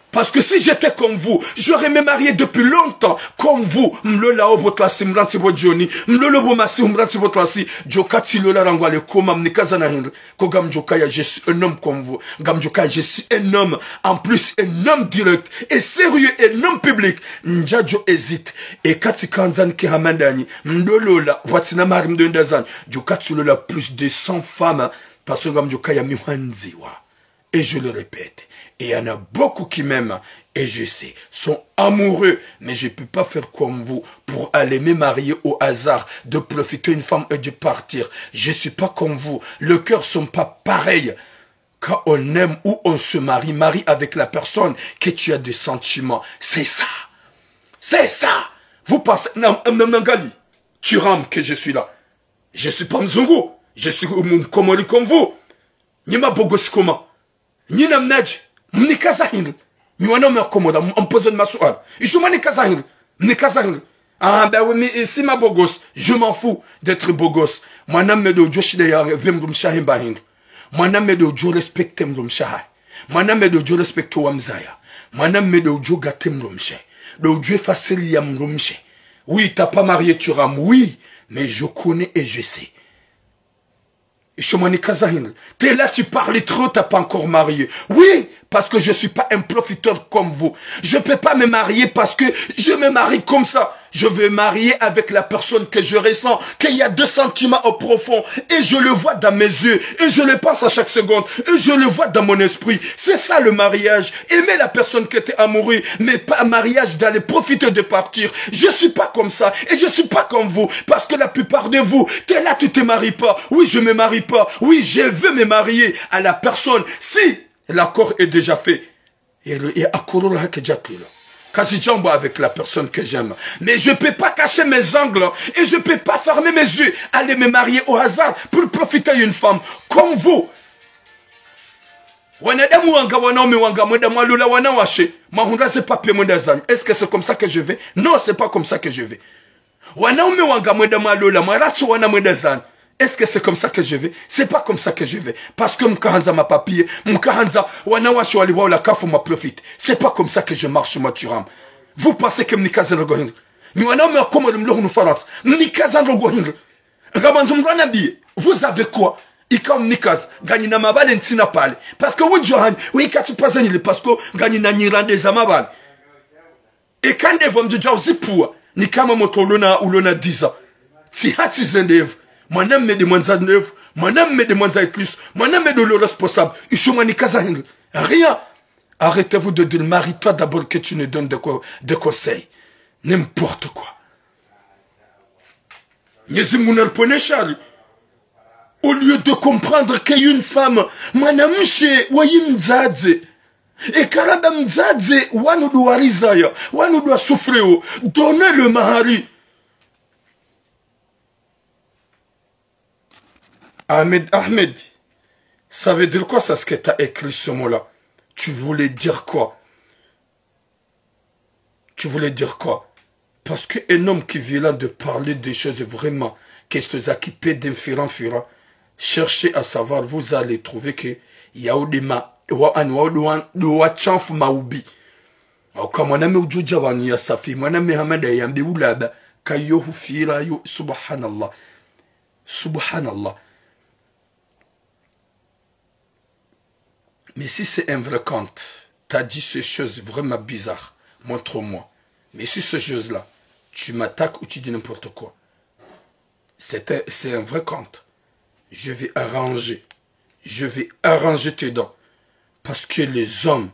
Parce que si j'étais comme vous, j'aurais me marié depuis longtemps comme vous. Mlola opvo tlasi, mrantsi pvo djoni. Mlola opvo masihu, mrantsi pvo tlasi. Djo kati lola rangu ale koma mnikaza na hindri. Ko ngamdjo kaya, je suis un homme comme vous. Ngamdjo kaya, je suis un homme. En plus, un homme direct. Et sérieux, un homme public. Ndjadjo hésiter. Et kati kandza nike hama ndanyi. Mdo lola. Watsina mahari mdo enda zanyu. Djo kati lola plus de cent femmes. Parce que ngamdjo kaya mi hwandziwa. Et je le répète, il y en a beaucoup qui m'aiment, et je sais, sont amoureux, mais je peux pas faire comme vous pour aller me marier au hasard, de profiter une femme et de partir. Je suis pas comme vous. Le cœur sont pas pareils. Quand on aime ou on se marie, marie avec la personne que tu as des sentiments. C'est ça. C'est ça. Vous pensez, non, non, non, Gali, tu rames que je suis là. Je suis pas mzungu. Je suis un Comorien comme vous. Nyi mabogosi koma. Nyi namnadje. Mnikaza hindri. Nyi wanaume wa Komori, m-, mpoze ni masuala. Isho mwanikaza hindri. Mnikaza hindri. Ah, ben oui, mais, euh, si mabogosi, je m'en fous d'être bogosi. Mwanamme ndo udjo shinda yapve mdrumshe wahe mba hindri. Mwanamme ndo udjo respecter mdrumshe wahahe. Mwanamme ndo udjo respecter wamzaya. Mwanamme ndo udjo gâter mdrumshe. Ndo udjo efasiri ya mdrumshe. Oui, t'as pas marié, tu rames. Oui, mais je connais et je sais. Isho mwanikaza hindri. T'es là, tu parles trop, t'as pas encore marié. Oui, parce que je suis pas un profiteur comme vous. Je peux pas me marier parce que je me marie comme ça. Je veux marier avec la personne que je ressens, qu'il y a des sentiments au profond. Et je le vois dans mes yeux. Et je le pense à chaque seconde. Et je le vois dans mon esprit. C'est ça le mariage. Aimer la personne que t'es amoureux, mais pas mariage d'aller profiter de partir. Je suis pas comme ça. Et je suis pas comme vous. Parce que la plupart de vous, t'es là, tu te maries pas. Oui, je me marie pas. Oui, je veux me marier à la personne. Si l'accord est déjà fait. Et, et accord là que j'ai pris là. Quasi jambes avec la personne que j'aime. Mais je peux pas cacher mes ongles et je peux pas fermer mes yeux, aller me marier au hasard pour profiter une femme comme vous. Wanadamu wanga, wanaume wanga, mwenda mwalola wanawashe, mwahundra ze papiers mwenda zanyu. Est-ce que c'est comme ça que je vais ? Non, c'est pas comme ça que je vais. Wanaume wanga mwenda mwalola, mwaratso wana mwenda zanyu. Est-ce que c'est comme ça que je vais ? C'est pas comme ça que je vais. Parce que mkahandza mapapiers, mkahandza wanawashe wali waola kafu ma profite. C'est pas comme ça que je marche, moi, tu rames. Vous pensez que mnikaza ndrongo hindri ? Ni wanaume wa Komori mlo hunu Farantsa. Mnikaza ndrongo hindri ? Ngamandzo mdru anambiye, vous avez quoi ? Ikao mnikaza, nganyina mabale ntsina pale. Parce que wendji wahanyu, wikatsi paza nyile, parce que nganyina nyirande za mabale. Eka ndepvo mdjodja uzipvua, ni kama motro ulona, ulona dix ans. Tsi hatsi ze ndepvo. Mwanamme nde mwandza ndepvo. Mwanamme nde mwandza écluse. Mwanamme nde ulo responsable. Isho mwanikaza hindri ? Rien. Arrêtez-vous de dire, marie-toi d'abord que tu nous donnes des co-, des conseils. N'importe quoi. Mwenyezi Mungu naripvonese shari. Au lieu de comprendre qu'une femme, mwanamshe wayi mdzadze. Eka ramba mdzadze, wanu ndo warizaya, wanu ndo wasouffreo. Donnez le mahari. Ahmed, Ahmed, ça veut dire quoi ça, ce que t'as écrit ce mot-là ? Tu voulais dire quoi ? Tu voulais dire quoi ? Parce que un homme qui vient là de parler des choses vraiment, qu'est-ce que ça qui peut d'un firan firan, cherchez à savoir, vous allez trouver que yaudima, wa, an, wa, wa, wa, chanf maubi. Au ka mwanamme udjodja wani ya safi, mwanamme hamada yambe ulaba, kayo hufira yo, subhanallah. Subhanallah. Mais si c'est un vrai compte, t'as dit ces choses vraiment bizarres, montre-moi. Mais si ces choses-là, tu m'attaques ou tu dis n'importe quoi, c'est un, c'est un vrai compte. Je vais arranger. Je vais arranger tes dents. Parce que les hommes,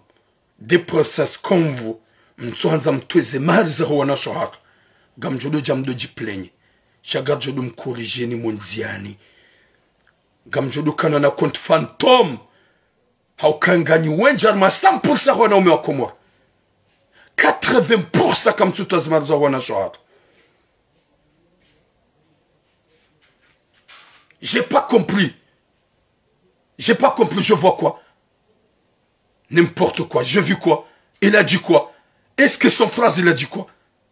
des princesses comme vous, mtsuhandza mtweze mahari za wanawashe hatru. Ngamdjodo dja mdo djiplaigne. Sha ngamdjodo mkorije ni mondziani. Ngamdjodo kana na compte fantôme. Hauka nganyi wendji harumwa cent pour cent wanaume wa Komori. Quatre-vingts pour cent kamtsutwaza mahari za wanawashe hatru. J'ai pas compris. J'ai pas compris, je vois quoi? N'importe quoi, je vis quoi? Il a dit quoi? Est-ce que son phrase, il a dit quoi?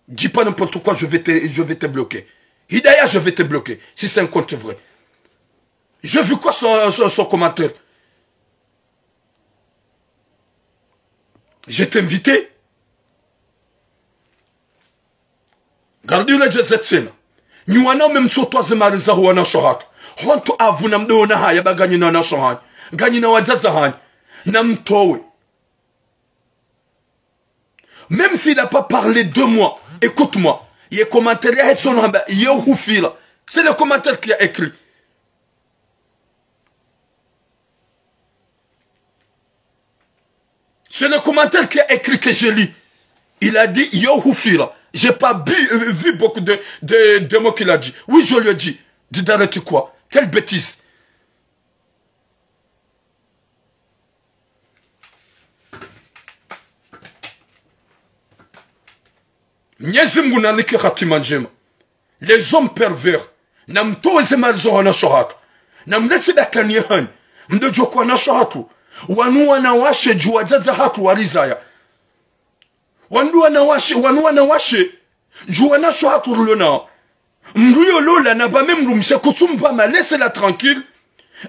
Dis pas n'importe quoi, je vais te, je vais te bloquer. Hidaya, je vais te bloquer, si c'est un compte vrai. Je vis quoi son, son, son commentaire? Je t'ai invité. Gardez le jazet tsena. Nyi wanaume mtsotowa ze mali za wanawashe hatru. Hontu apvo namdjoona haya ba nganyina wanawashe hanyu. Nganyina wadzadze hanyu. Namtowe. Même s'il n'a pas parlé de moi, écoute-moi. Ye commentaire yahe tsono hamba, yo hufira. C'est le commentaire qu'il a écrit. C'est le commentaire qu'il a écrit que je lis. Il a dit, yo hufira. J'ai pas bu- euh, vu beaucoup de, de, de mots qu'il a dit. Oui, je lui ai dit, Didareti quoi? Quelle bêtise? Mnyezi Mungu nanike hatima ndjema. Les hommes pervers. Namtowe ze mali za wanawashe hatru. Namletse dakaniya hanyu. Mdodjo kwa wanawashe hatru. Wanu wanawashe dju wadzadze hatru warizaya. Wanu wanawashe, wanu wanawashe dju wanawashe hatru rilo nao. Mdru yolola na pvame mdrumshe kutsumpvama, laissez-la tranquille.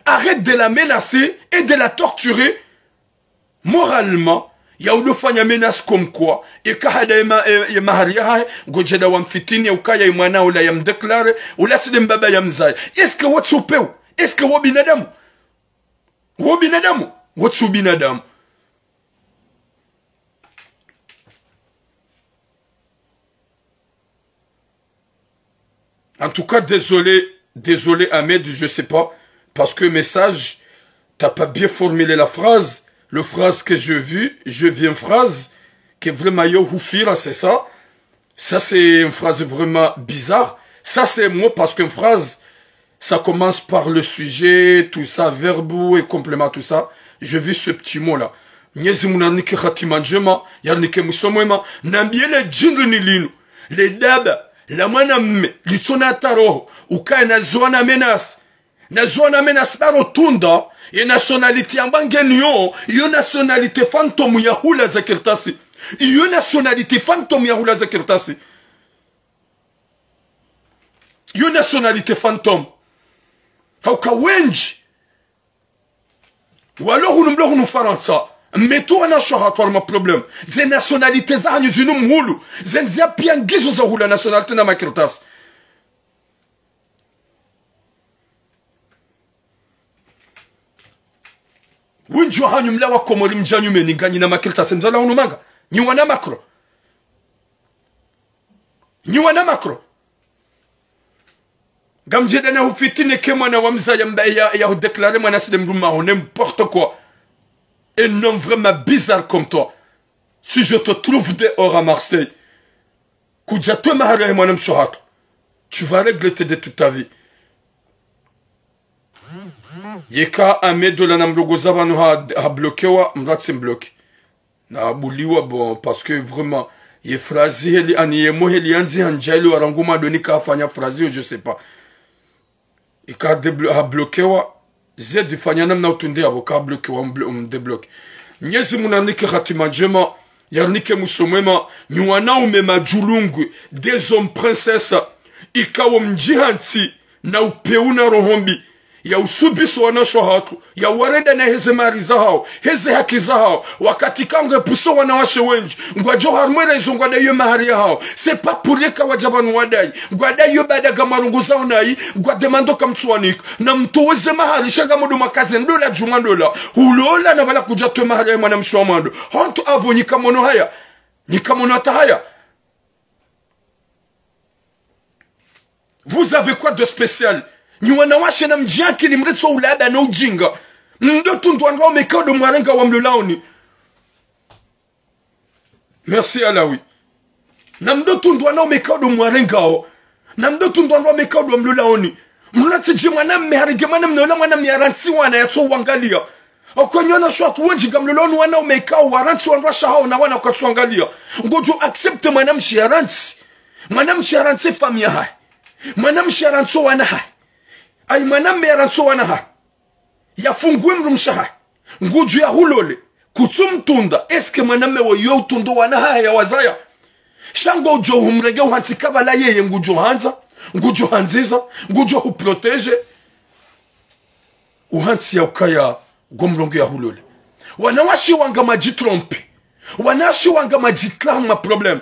Arrête de la menacer et de la torturer moralement. Ya udofanya menace comme quoi, eka hada ye ma- ye- ye mahari yahahe, ngodjo enda wamfitini, ukaya ye mwana ula yamdéclare, ula tsi nde mbaba yamzaya. Est-ce que wo tsi upvewu? Est-ce que wo binadamu? Wo binadamu? Wo tsi ubinadamu. En tout cas, désolé, désolé Ahmed, je sais pas, parce que message, t'as pas bien formulé la phrase. Le phrase que je vis, je vis une phrase que vraiment yo hufira, c'est ça. Ça, c'est une phrase vraiment bizarre. Ça, c'est un mot parce qu'une phrase, ça commence par le sujet, tout ça, verbe et complément, tout ça. Je vis ce petit mot-là. Mnyezi Mungu nanike hatima ndjema, yanike mwiso mwema. Nambiye le djindri ni linu. Le daba la mwanamme litsona taroho, ukaya na zwana menace. Na zwana menace baro tunda ye nationalité yamba ngeniyo, iyo nationalité fantôme ya hula ze kartasi. Iyo nationalité fantôme ya hula ze kartasi. Iyo nationalité fantôme. Hauka wendji walo hunu mlo hunu Farantsa, mmetru wanawashe hatru harumwa problème. Ze nationalité zahanyu zinu mhulu, ze ndziya piya ngizo za hula nationalité na makartasi. Wendji wahanyu mlawa Komori mdja nyumeni nganyina makartasi, mzala hunu manga. Nyi wana Macron. Nyi wana Macron. Ngamdjo enda na hufitini eka mwana wamzaya mba ya, ya hudéclare mwana tsi nde mdrumme waho, n'importe quoi. Un homme vraiment bizarre comme toi. Si je te trouve dehors à Marseille, kudja towe mahari yahe mwanamshe hatru. Tu vas regretter de toute ta vie. Yeka Ahmed ola namrongoza pvanu ha, ha bloquewa, mlatse mbloque. Na abuliwa, bon, parce que vraiment, ye phrase heli, ani ye mot heli yandzi handja ili warangu madoni kafanya phrase, je sais pas. Ika déblo-, ha bloquewa, zedi fanya namna utunde apvo, ka bloquewa, um blo-, um débloque. Mnyezi Mungu nanike hatima ndjema, yanike mwiso mwema, nyi wanaume madjulungwe, des hommes princesses, ikawo mdjihantsi, na upvewu na roho mbi, ya usubiso wanawashe hatru, ya warenda na heze mahari zahawo, heze haki zahawo, wakati ka ngwe puso wanawashe wendji, ngwadjo harumwa izo ngwadayiyo mahari yahawo. C'est pas pour rien ka wadja pvanu wadayi, ngwadayiyo baada ngamwarongozao nayi, ngwademando kamtsuwanika. Namtowe ze mahari sha ngamdjo makaze ndola djumwa ndola. Hulola na pvala kudja towe mahari ya mwanamshe wa mwando. Hontu apvo nyi kamono haya. Nyi kamono hata haya. Vous avez quoi de spécial? Nyi wanawashe namdjiakili mretso ulaba no ujinga. Mdo tundwa ndwa umekao ndo mwarenga wa mlulaoni. Merci Alawi. Namdo tundwa ndwa umekao ndo mwarengao. Namdo tundwa ndwa umekao ndo mlulaoni. Mlatsi dje mwanamme harenge mwanamme ola mwanamme yarantsi wana yatso wangaliya. Oko nyi wanawashe hatru wendji ngamlulaoni wanaume ikao warantsi wandru washe hawo na wana kwatsu wangaliya. Ngodjo accepter mwanamshe yarantsi. Mwanamshe yarantsi famiyi yahahe. Mwanamshe yarantsi wana hahe. Ayi mwanamme yarantsi wana hahe, yafunguwe mdrumshe hahe, ngudjo yahulole, kutsumtunda, est-ce que mwanamme wo yo utunda wana hahe yawazaya? Sha ngudjo humrenge uhantsi kabla yeye ngudjo handza, ngudjo handziza, ngudjo huprotéger. Uhantsi ya ukaya ngomrongoo yahulole. Wanawashe wanga mwadjitromper. Wanawashe wanga mwadjitria ma problème.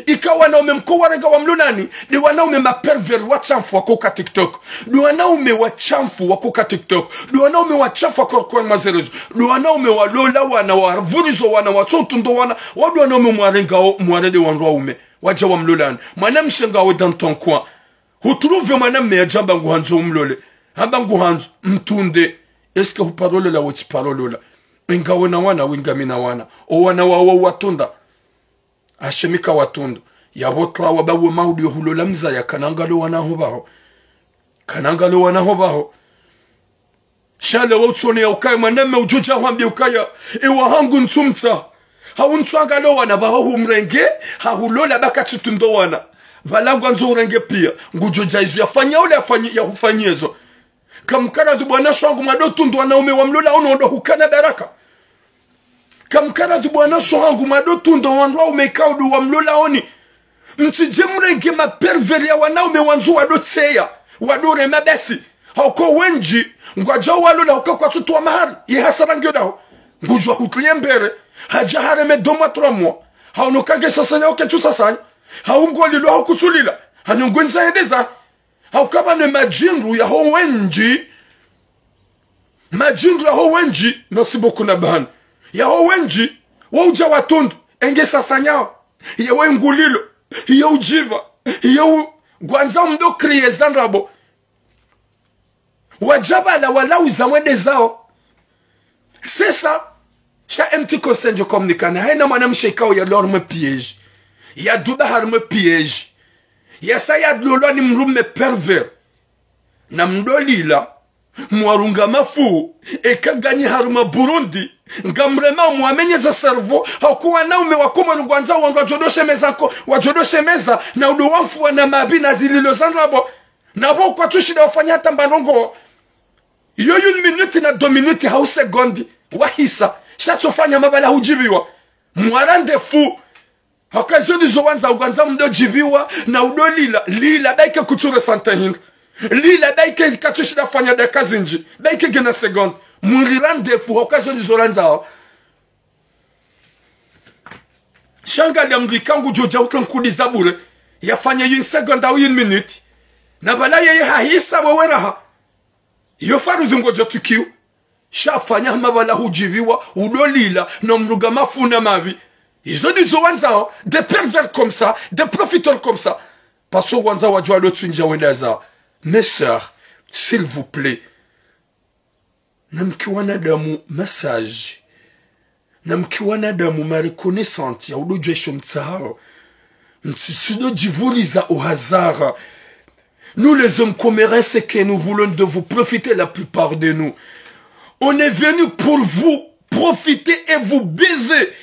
Ika wanaume mko warenga wamlolani, nde wanaume ma pervers washamfu wako ka TikTok. Nde wanaume washamfu wako ka TikTok. Nde wanaume washamfu wako ka mazerezo. Nde wanaume walola wana, wavurizo wana, watsotundo wana. Wo nde wanaume mwarengao, mwarende wandru waume. Wadja wamlolani. Mwanamshe ngawe dans ton coin. Hutrouver mwanamme yadja hamba nguhandzo umlole. Hamba nguhandzo, mtunde. Est-ce que huparolola wo tsiparolola? Inga wena wana, winga mi na wana. O wana wawo watunda. Hashemi kawatunda. Yapvo tla wamba we maudu yo hulola mzaya, kana ngalo wana ho pvaho. Kana ngalo wana ho pvaho. Sha leo utsone ya ukaya mwanamme udjo dja hwambie ukaya, ewa hangu ntsumtsaha. Hau ntsu angalo wana pvaho humrenge, hahulola ba katsutundo wana. Pvala ngwandzo urenge pia, ngudjo dja izo yafanya ule yafanyi, yahufanyie zo. Kamkaradhi bwana sho hangu mwado tunda wanaume wamlola ono ndo hukana baraka. Kamkaradhi bwana sho hangu mwado tunda wandru waume ikao ndo wamlola oni. Mtsidje mrenge ma pervers ya wanaume wandzo wado tseya, wado rema basi. Hauka wendji, ngwadjao walola hauka kwatsutowa mahari, ye hasara ngiyo daho. Ngudjo hutriye mbere, hadja hareme deux mois, trois mois. Haono kange sasanya, oke tsu sasanya. Hau ngolilwa hau kutsulila. Hanyo ngwendza hende za. Hauka pvanu madjindru yaho wendji. Madjindru yaho wendji, merci beaucoup na bahani. Yaho wendji, wo udja watundu, enge sasanyao. Yewe ngulilo, ye udjiva, ye u-, ngwandzao mdo créer za ndrabo. Wadja pvala wala uza wende zao. C'est ça. Sha M T conseil ndjo communiquer na haina mwanamshe ikao yalo harumwa piège. Yaduba harumwa piège. Yasa yalolwa ni mdrume pervers. Na mdolila, mwarunga mafu, eka nganyi harumwa Burundi, ngamrema mwamenye za cerveau, hauka wanaume wa Komori ngwandzao wandru wadjo do shemeza nko, wadjo do shemeza, na udo wamfu wana mabi na zililo za ndrabo. Na pvo kwatsushinda wafanya hata mba ndrongoo. Iyo une minute na deux minutes hau seconde. Wahisa. Sha tsofanya mapvala hudjiviwa. Mwarende fu. Hauka izo ndizo wandzao, ngwandzao mdo djiviwa, na udo lila. Lila, ba ike kutsu ressentir hindru. Lila, ba ike katsushinda fanya dakika zindji. Ba ike ngena seconde. Murirende fu, hauka izo ndizo wandzao. Sha ngali ya mdru ika ngudjo dja utre nkudi za bure, yafanye une seconde au une minute. Na pvala yeye hahisa wewe raha. Iyo faradhwi ngodjo tukiwa. Sha fanya hama pvala hudjiviwa, udo lila, no mdru nga mafu na mavi. Izo ndizo wandzao, des pervers comme ça, des profiteurs comme ça. Parce que wandzao wadjuwa ndo tsundja wenda zao. Mes sœurs, s'il vous plaît. Namke wanadamu ma sages. Namke wanadamu ma reconnaissants, ya udo djuwa isho mtsahao. Mtsitsido djivuliza au hasard. Nous les hommes comoriens, ce que nous voulons de vous profiter la plupart de nous. On est venu pour vous profiter et vous baiser.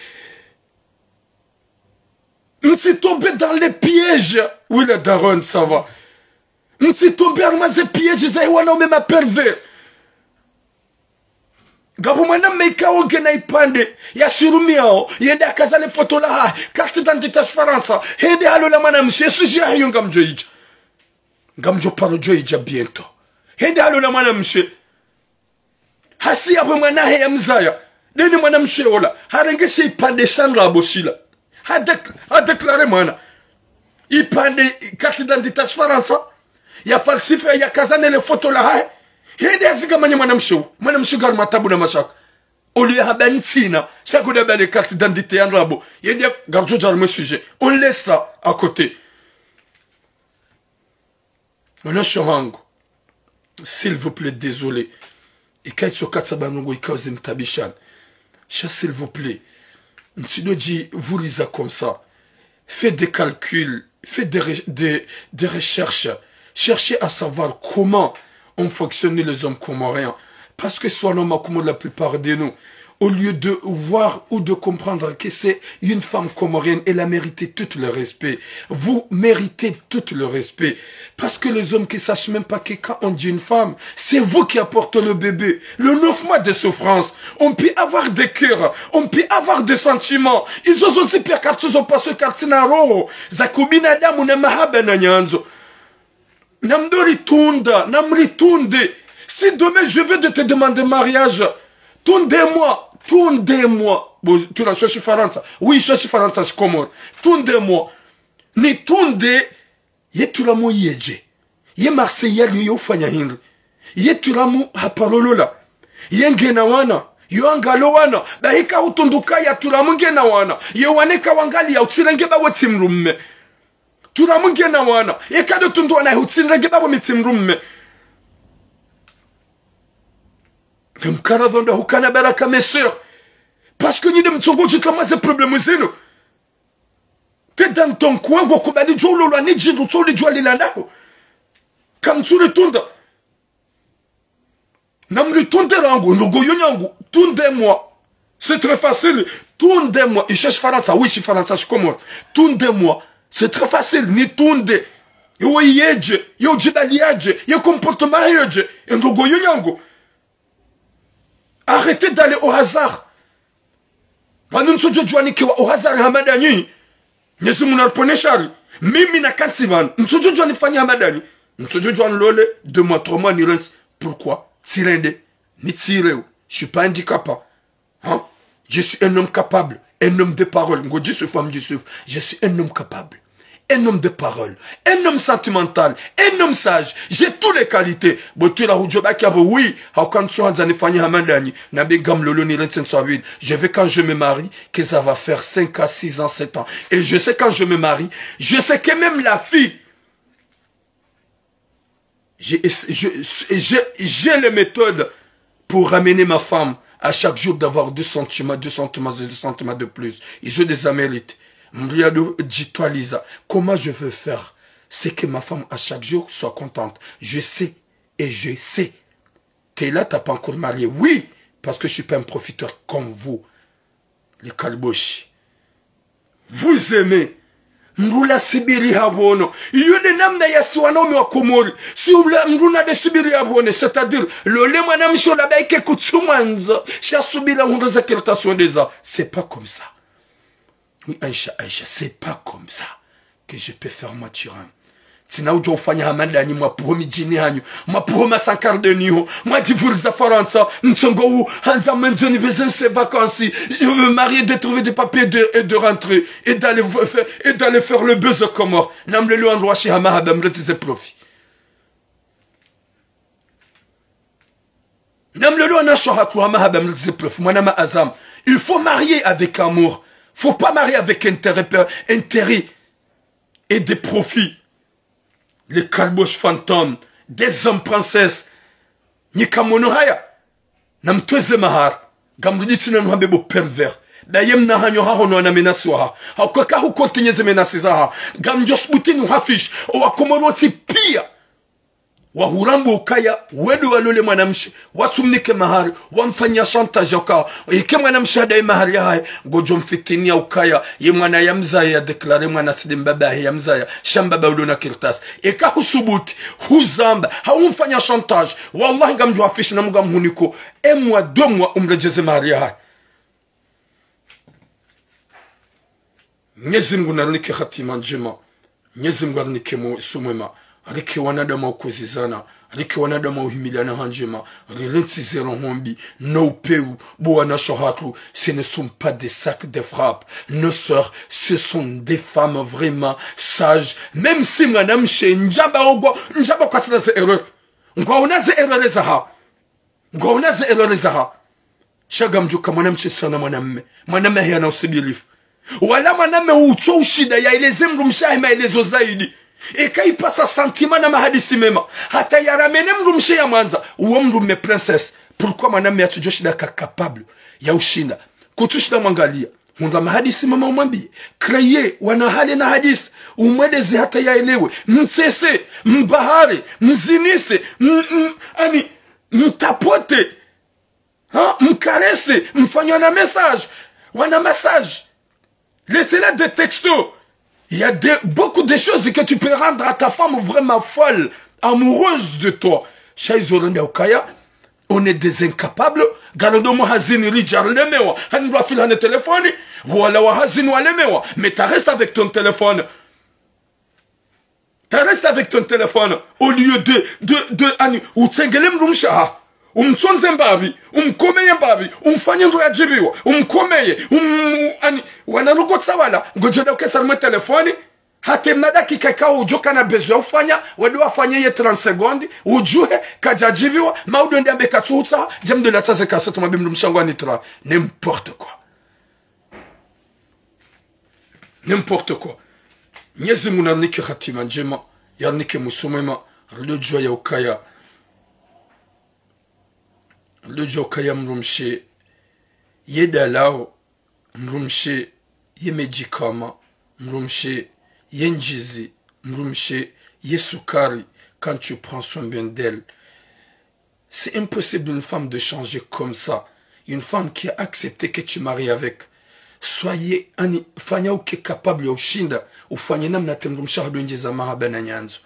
Mtsitombe dans les pièges. Oui, la daronne, ça va. Mtsitombe harumwa ze pièges za wanaume ma pervers. Ngapvo mwanamme ikao ngena ipvandre, yashirumiao, yende akaza le foto lahahe, carte d'identité ya Farantsa, hende halola mwanamshe, sujet yahe iyo ngamdjo idja. Ngamdjo paro djo idja bientôt. Hende halola mwanamshe. Hasi yapvo mwana hahe ya mzaya. Ndeni mwanamshe ola. Harenge she ipvandre sha ndrabo shila. Ha dec-, ha déclaré mwana. Ipvandre carte d'identité ya Farantsa. Ya falsifié, ya kaza ne le foto lahahe. Hende hazingamanye mwanamshe u. Mwanamshe ngari matabu na mashaka. Oliyo hamba ntsina. Sha kuda bale carte d'identité ya ndrabo. Yende ngamdjo dja harumwa sujet. On laisse ça à côté. Mwanasho hangu, s'il vous plaît, désolé. Ika itso katsa ba ndrongoo ikao zimtabishani. Sha, s'il vous plaît. Mtsido djivuliza comme ça. Faites des calculs, faites des re-, des, des recherches. Cherchez à savoir comment on fonctionne les hommes comoriens. Parce que soit l'homme comorien, la plupart de nous, au lieu de voir ou de comprendre que c'est une femme comorienne, elle a mérité tout le respect. Vous méritez tout le respect. Parce que les hommes qui sachent même pas que quand on dit une femme, c'est vous qui apportez le bébé. Le neuf mois de souffrance, on peut avoir des cœurs, on peut avoir des sentiments. Izo zontsi pia kartsi zo parce que kartsi na roho za kibinadamu na mahaba na nyandzo. Namdori tunda, namri tunde. Si demain je veux de te demander mariage, tundez-moi, tundez-moi. Bon, tu la cherches Farantsa. Oui, cherche Farantsa, je Comores. Tundez-moi. Ni tunde, ye tulamu yedje. Ye Marseille yali yo ufanya hindri. Ye tulamu hapalolola. Ye ngena wana. Yo angalo wana. Ba hika utunduka ya tulamu ngena wana. Ye wane ka wangali ya utsirenge ba wetsi mrume. Tulamu ngena wana. Ye kado tundu wana ya utsirenge ba bo mitsi mrume. Ngemkara dhonda hukana baraka, mes sœurs. Parce que nyi de mtsongo djika mwa ze problème zinu. Te dans ton coin, ngo kubali djo ulolwa ni djindru tso uli djwa lilandaho. Kamtsuri tunda. Namri tunde rangu, ndugu yo nyangu, tundez-moi. C'est très facile. Tundez-moi. I cherche Farantsa, oui, je suis Farantsa, je suis Comores. Tundez-moi. C'est très facile. Ni tunde. Yo yedje, yo djibali yadje, yo comportement yedje. E ndugu yo nyangu. Arrêtez d'aller au hasard. Pvanu ntsudjo djwa nikewa au hasard hama danyi. Mnyezi Mungu nariponeshe shari. Mimi na kantsi pvanu. Ntsudjo djwa nifanye hama danyi. Ntsudjo djwa nilole, deux mois, trois mois, nirentsi. Pourquoi? Tsirende. Ni tsireu. Je suis pas handicapé. Hein? Je suis un homme capable. Un homme de parole. Ngo Djusuf, femme Djusuf. Je suis un homme capable. Un homme de parole, un homme sentimental, un homme sage. J'ai toutes les qualités. Bon, tu la hudjo baki abo, oui. Hauka ntsu handza nifanye hama danyi. Na be ngamlolo nirentsi ntsu abidi. Je vais quand je me marie, que ça va faire cinq à six ans, sept ans. Et je sais quand je me marie, je sais que même la fille, j'ai, j'ai, j'ai, j'ai les méthodes pour ramener ma femme à chaque jour d'avoir deux sentiments, deux sentiments, deux sentiments de plus. Ils ont des amérites. Mriado Djitwaliza. Comment je veux faire, c'est que ma femme à chaque jour soit contente. Je sais et je sais. T'es là, t'as pas encore marié. Oui, parce que je suis pas un profiteur comme vous. Les Kalbosh. Vous aimez. Mdru la subiri hawono. Iyo nde namna ya si wanaume wa Komori. Si ula mdru na de subiri hawone. C'est-à-dire, lole mwanamshe ola baike kutsumwandzo. Sha subira hundra za kartasi ndeza. C'est pas comme ça. Oui, Aïcha, Aïcha, c'est pas comme ça que je peux faire moi, Turin. Tsina udjo ufanya hama danyi, mwapuho midjini hanyu, mwapuho masankardeni ho, mwadjivuriza Farantsa, mtsongo u, handza mwendzo ni besoin ces vacances, je veux me marier, de trouver des papiers de, et de rentrer, et d'aller v-, faire, et d'aller faire le buzz aux Comores. Namlele wandru washe hama haba mretize profit. Namlele wanashe hatru hama haba mretize profit, mwana ma Azam. Il faut marier avec amour. Faut pas marier avec intérêt, per-, intérêt et des profits. Les Kalbosh fantômes, des hommes princesses. Nyi kamono haya. Namtweze mahari. Ngamrudi tsina nuhambe bo pervers. Daye mna hanyo haho no ana menace waha. Hauka ka hu continuer ze menace zaha. Ngamdjo subuti nuhafishe. Owa Komori wontsi pia. Wahurambu ukaya, wende walole mwanamshe, watsumnike mahari, wamfanya chantage ukaya, ike mwanamshe hadayi mahari yahahe, ngodjo mfitini ya ukaya, ye mwana ya mzaya ya déclarer mwana tsi nde mbaba yahe ya mzaya, sha mbaba ulo na kartasi. Eka husubuti, huzamba, hau mfanya chantage, wallahi ngamdjo hafishe na munga mhuniko, un mois, deux mois, umredjeze mahari yahahe. Mnyezi Mungu narinike hatima ndjema. Mnyezi Mungu arinike mwiso mwema. Arike wanadamu wa ukwezezana. Arike wanadamu wa uhimiliana ha ndjema. Rirentsi ze roho mbi. No upeu. Bo wanashe hatru. Ce ne sont pas des sacs de frappe. Nos sœurs, ce sont des femmes vraiment sages. Même si mwanamshe ndjaba ogwa, ndjaba kwatsina ze erreur. Ngwaona ze erreur zaha. Ngwaona ze erreur zaha. Sha ngamdjuwa ka mwanamshe tsi sawa na mwanamme. Mwanamme hayina usubirifu. Wala mwanamme utso ushinda yaeleze mdrumshe wahe maelezo zaidi. Eka ipvasa sentiment na mahadisi mema. Hata yaramene mdrumshe yamwandza. Uwo mdrumme princesse. Pourquoi mwanamme yatsudjo shinda ka capable ya ushinda? Kutsushinda mwangaliya. Hundra mahadisi mema umwambiye. Créer, wana hale na hadisi. Umweleze hata yaelewe. Mtsese, mbahare, mzinise, m-, m-, ani, mtapote. Ha, mkarese, mfanye wana message, wana message. Laissez-la des textos. Il y a des, beaucoup de choses que tu peux rendre à ta femme vraiment folle, amoureuse de toi. Sha izo rende ukaya, on est des incapables. Garodo mo hazini ridja rilemewa. Hani ndo afili hane telefoni. Voilà, wa hazini walemewa. Mais t'as resté avec ton téléphone. T'as resté avec ton téléphone au lieu de, de, de, ani, utsengele mdrumshe haho. Umtsondze mbapvi, umkomeye mbapvi, umfanye ndo yadjibiwa, umkomeye, um, ani, wana rugo tsawala, ngodjo enda uketsi harumwa telefoni, hata madakika ikao udjo kana besoin ya ufanya, wende wafanye ye trente secondes, udjuhe, kadjadjibiwa, ma udo ndi ambe katsuhutsaha, djamdo latsaze kasatu mabi mdrumshe hangu anitra. N'importe quoi. N'importe quoi. Mnyezi Mungu narinike hatima ndjema, yarinike mwiso mwema, ridodjuwa ya ukaya. Ridodjuwa ukaya mdrumshe ye dalao, mdrumshe ye medjikama, mdrumshe ye ndjizi, mdrumshe ye sukari, quand tu prends soin bien d'elle. C'est impossible d'une femme de changer comme ça. Une femme qui a accepté que tu maries avec. Soyez, ani, fanya uke capable ya ushinda, ufanye namna te mdrumshe haho ndo ndjeza mahaba na nyandzo.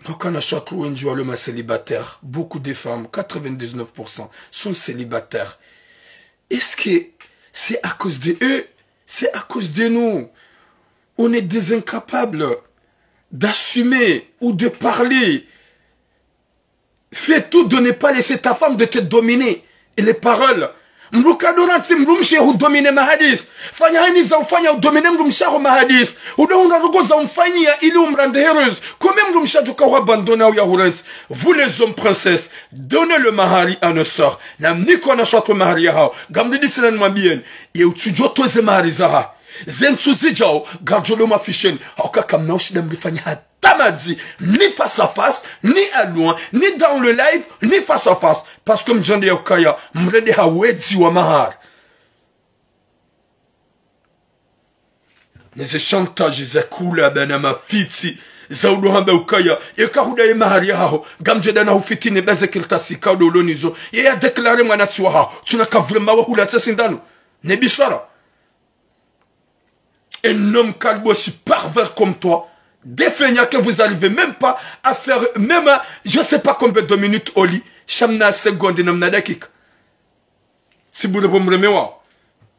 Hauka wanawashe wendji walo ma célibataires. Beaucoup de femmes, quatre-vingt-dix-neuf pour cent, sont célibataires. Est-ce que c'est à cause de eux? C'est à cause de nous. On est des incapables d'assumer ou de parler. Fais tout de ne pas laisser ta femme de te dominer. Et les paroles. Mdru kadjo rantsi mdrumshe hudomine mahadisi. Fanya haina za ufanya udomine mdrumshe haho mahadisi. Udo hundra ndrongoo za umfanyia ili umrendre heureuse. Kome mdrumshe hadjo ka huabandonner au yahurantsi. Vous les hommes princesses, donnez le mahari à nos sœurs. Namnike wanawashe mahari yahao. Ngamdiditsi na nimwambieni. Ye utsudjo towa ze mahari zahahe. Ze ntsu zidjao, ngardjo do mafisheni. Hauka kamna ushinda mrifanye hata madzi, ni face à face, ni à loin, ni dans le live, ni face à face. Parce que mdjande ya ukaya, mrende ha wedzi wa mahari. Ne ze chantage za kula bana mafitsi, za udo hamba ukaya, yeka huda ye mahari yahaho, ngamdjo enda na hufitini baze kartasi ka udo ulo nizo, ye ya déclarer mwanantsi wahaho, tsuna ka vraiment wa hula tsa sindano. Ne biswara. Un homme kalbu aussi pervers comme toi, des feignants que vous arrivez même pas à faire, même à, je sais pas combien de minutes au lit, sha mna seconde na mna dakika. Tsi bure bo mremewao.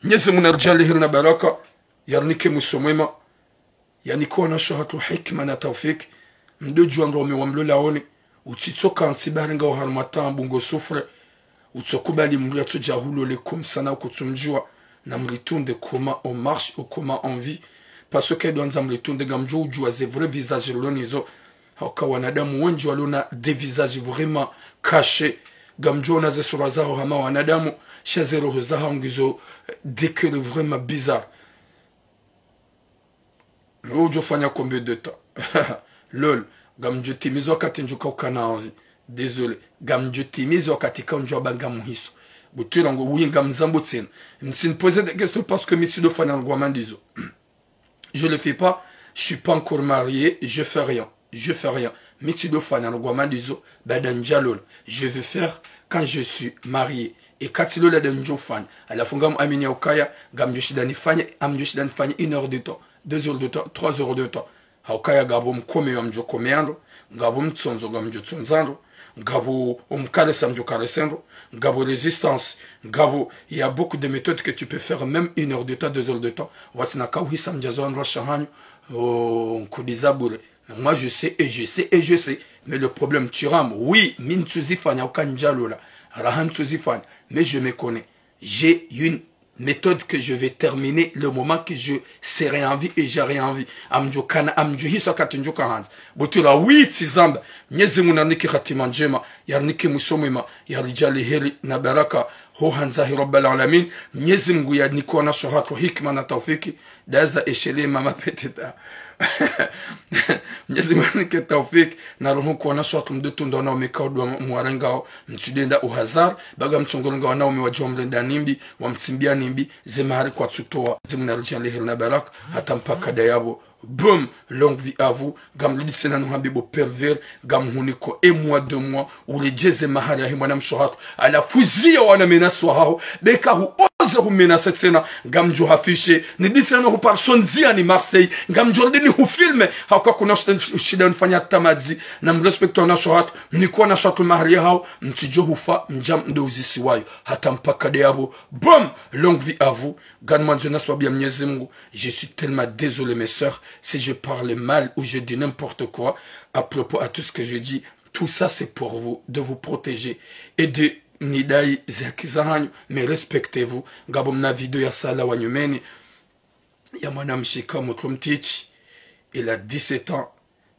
Mnyezi Mungu naridjaanlie heri na baraka, yarinike mwiso mwema. Yanike wanawashe hatru hikima na taufiki. Mdodjuwa ndo waume wa mlolaoni. Utsitsoka ntsi bahari ngawe harumwa taabu ngo souffre. Utsokubali mdru yatsodja hulole comme ça na ukutsumdjuwa. Na mritunde comment on marche ou comment on vit. Parce que ndo handza mritunde ngamdjo udjuwa ze vrai visage rilo nizo. Hauka wanadamu wendji walo na des visages vraiment cachés. Ngamdjo ona ze sura zaho hama wanadamu. Sha ze roho zaho ngizo, eh, des cœurs vraiment bizarres. Udjo fanya combien de temps? Lol. Ngamdjo timiza wakati ndjo ka ukana envie. Désolé. Ngamdjo timiza wakati ka ndjo amba ngamuhiso. Butwira ngo winga mzambo tsena. Mtsini poser des questions parce que mi tsi do fanya ndrongoo hama ndizo. Je le fais pas. Je suis pas encore marié. Je fais rien. Je fais rien. Mi tsi do fanya ndrongoo hama ndizo. Baada ndjalola. Je vais faire quand je suis marié. Eka tsilola ndo ndjo fanya. Halafu ngamwamini ya ukaya, ngamdjo shinda nifanye, ngamdjo shinda nifanye une heure de temps, deux heures de temps, trois heures de temps. Haukaya ngapvo mkomeyo ngamdjo komeya ndro, ngapvo mtsondzo ngamdjo tsondza ndro, ngapvo umkaresa ngamdjo karesa ndro, ngapvo résistance, ngapvo, il y a beaucoup de méthodes que tu peux faire, même une heure de temps, deux heures de temps. Watsina ka uhisa mdjazo wa ndro wa shahanyu, oh, nkudiza bure. Moi, je sais et je sais et je sais. Mais le problème, tu rames. Oui, mi ntsuzifanya uka ndjalola. Raha ntsuzifanya. Mais je me connais. J'ai une méthode que je vais terminer le moment que je serai en vie et j'aurai envie. Ngamdjo kana, ngamdjo hisa wakati ndjo ka handza. Butwira oui, tsi zamba. Mnyezi Mungu narinike hatima ndjema. Yarinike mwiso mwema. Yaridjaanlie heri na baraka. Ho handza hi Rabbal Alamin. Mnyezi Mungu yanike wanawashe hatru hikima na taufiki. Daza eshele mama petita. Mnyezi Mungu yanike taufiki, na roho nkuu wanawashe hatru mdotunda wanaume ka udo mwarengao, mtsudenda uhazar, ba ngamtsongolonga wanaume wadjo wamrenda nimbi, wamtsimbia nimbi, ze mahari kwatsutowa, Mnyezi Mungu naridjaanlie heri na baraka, hata mpaka ndayapvo, Boum, longue vie à vous. Ngamrudi tsena nuhambe bo pervers, ngamhuniko un mois, deux mois, uredjeze mahari yahe mwanamshe hatru. Halafu ziya wana menaswa haho, beka huoze humenase tsena, ngamdjo hafishe, nirudi tsena nuhuparisa ndziani Marseille, ngamdjo rudi nihufilme, hauka kuna shida, shida nifanya tamadzi, namrespecte wanashe hatru, niko wanashe hatru mahari yahawo, mtsidjo hufa, mdja mdo uzisiwayo, hata mpaka de yapvo. Boum, longue vie à vous, ngamwandzo na sababu ya Mwenyezi Mungu, je suis tellement désolé, mes sœurs, si je parle mal ou je dis n'importe quoi à propos à tout ce que je dis, tout ça c'est pour vous, de vous protéger et de nidai ze haki zahanyu, mais respectez-vous. Ngapvo mna video ya sala wa nyumeni, ya mwanamshe ka motro mtiti, il a dix-sept ans,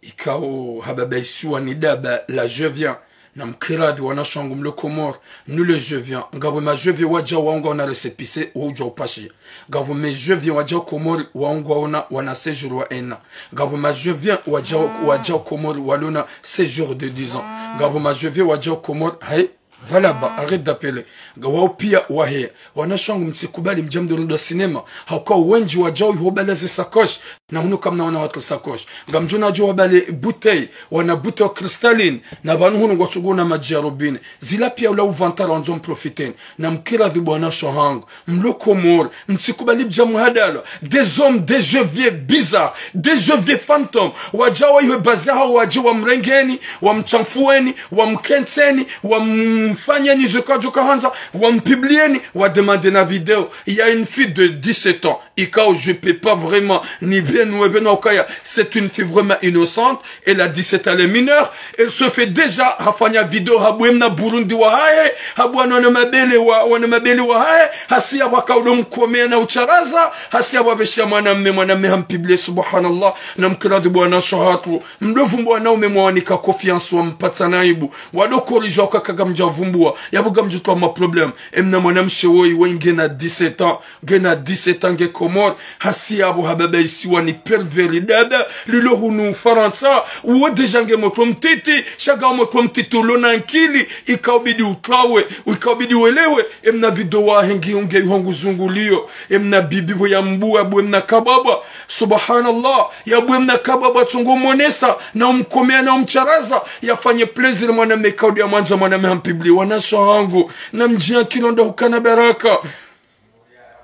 ikao hababaisiwa ni daba la Je viens. Namkiradhi wanashe wangu mlo Komori, nule Je viens. Ngapvo ma Je viens wadja waungwa wana récépissé, waudjwa upashia. Ngapvo me Je viens wadja Komori, waungwa wana, wana séjour wa un an. Ngapvo ma Je viens wadja, wadja Komori, walona séjour de dix ans. Ngapvo ma Je viens wadja Komori, hayi, voilà, bah, arrête d'appeler. Ngapvo wao pia waheya. Wanashe wangu mtsikubali mdja mdo runda cinéma. Hauka wendji wadjao iho bala ze sacoche. Na hunu kamna wana watru sacoche. Ngamdjo nadjo wabale bouteille. Wana bouteille cristalline. Na pvanu hunu ngwatsuguna madji ya robinet. Zila pia ula uvantara wandzo mprofiteni. Namkiradhi bo wanashe hangu. Mlo Komori. Mtsikubali mdja muhadalwa. Des hommes, des Je viens bizarres. Des Je viens fantômes. Wadjao iho bazi hawo wadje wamrengeni, wamtsamfueni, wamkentseni, wamfanyeni ze kwadjo kahandza, wampublieni, wademande na video. Il y a une fille de dix-sept ans. Ikao, je peux pas vraiment, ni benu, e benu ukaya, c'est une fille vraiment innocente, elle a dix-sept ans, elle est mineure, elle se fait déjà, hafanya video, habwe mna Burundi wahahe, habwe wana mabele wa, wana mabele wahahe, hasi yapvo kaudo mkomea na ucharaza, hasi yapvo apveshia mwanamme, mwanamme hampublie, subhanallah, namkiradhi bo wanashe hatru, mdo vumbua wanaume mwawanika confiance wampatsa na aibu. Wado corriger ukaka ngamdja vumbua. Yapvo ngamdjo twa ma problème. Emna mwanamshe woyi, woyi ngena dix-sept ans. Ngena dix-sept ans nge Komori. Hasi yapvo hababaisiwa ni pervers daba. Lilo hunu Farantsa. Uwo déjà nge motro mtiti. Sha ngapvo motro mtiti ulona nkili. Ikaubidi utwawe. Ikaubidi welewe. Emna video wahe ngi unge ihongu zungulio. Emna bibi bo ya mbua, bo emna kababa. Subhanallah. Yapvo emna kababa tsungo monesa, na umkomea, na umcharaza, yafanye plaisir mwanamme kaudo ya mwandza mwanamme hampublie. Wanashe hangu, namdjia kilonda hukana baraka.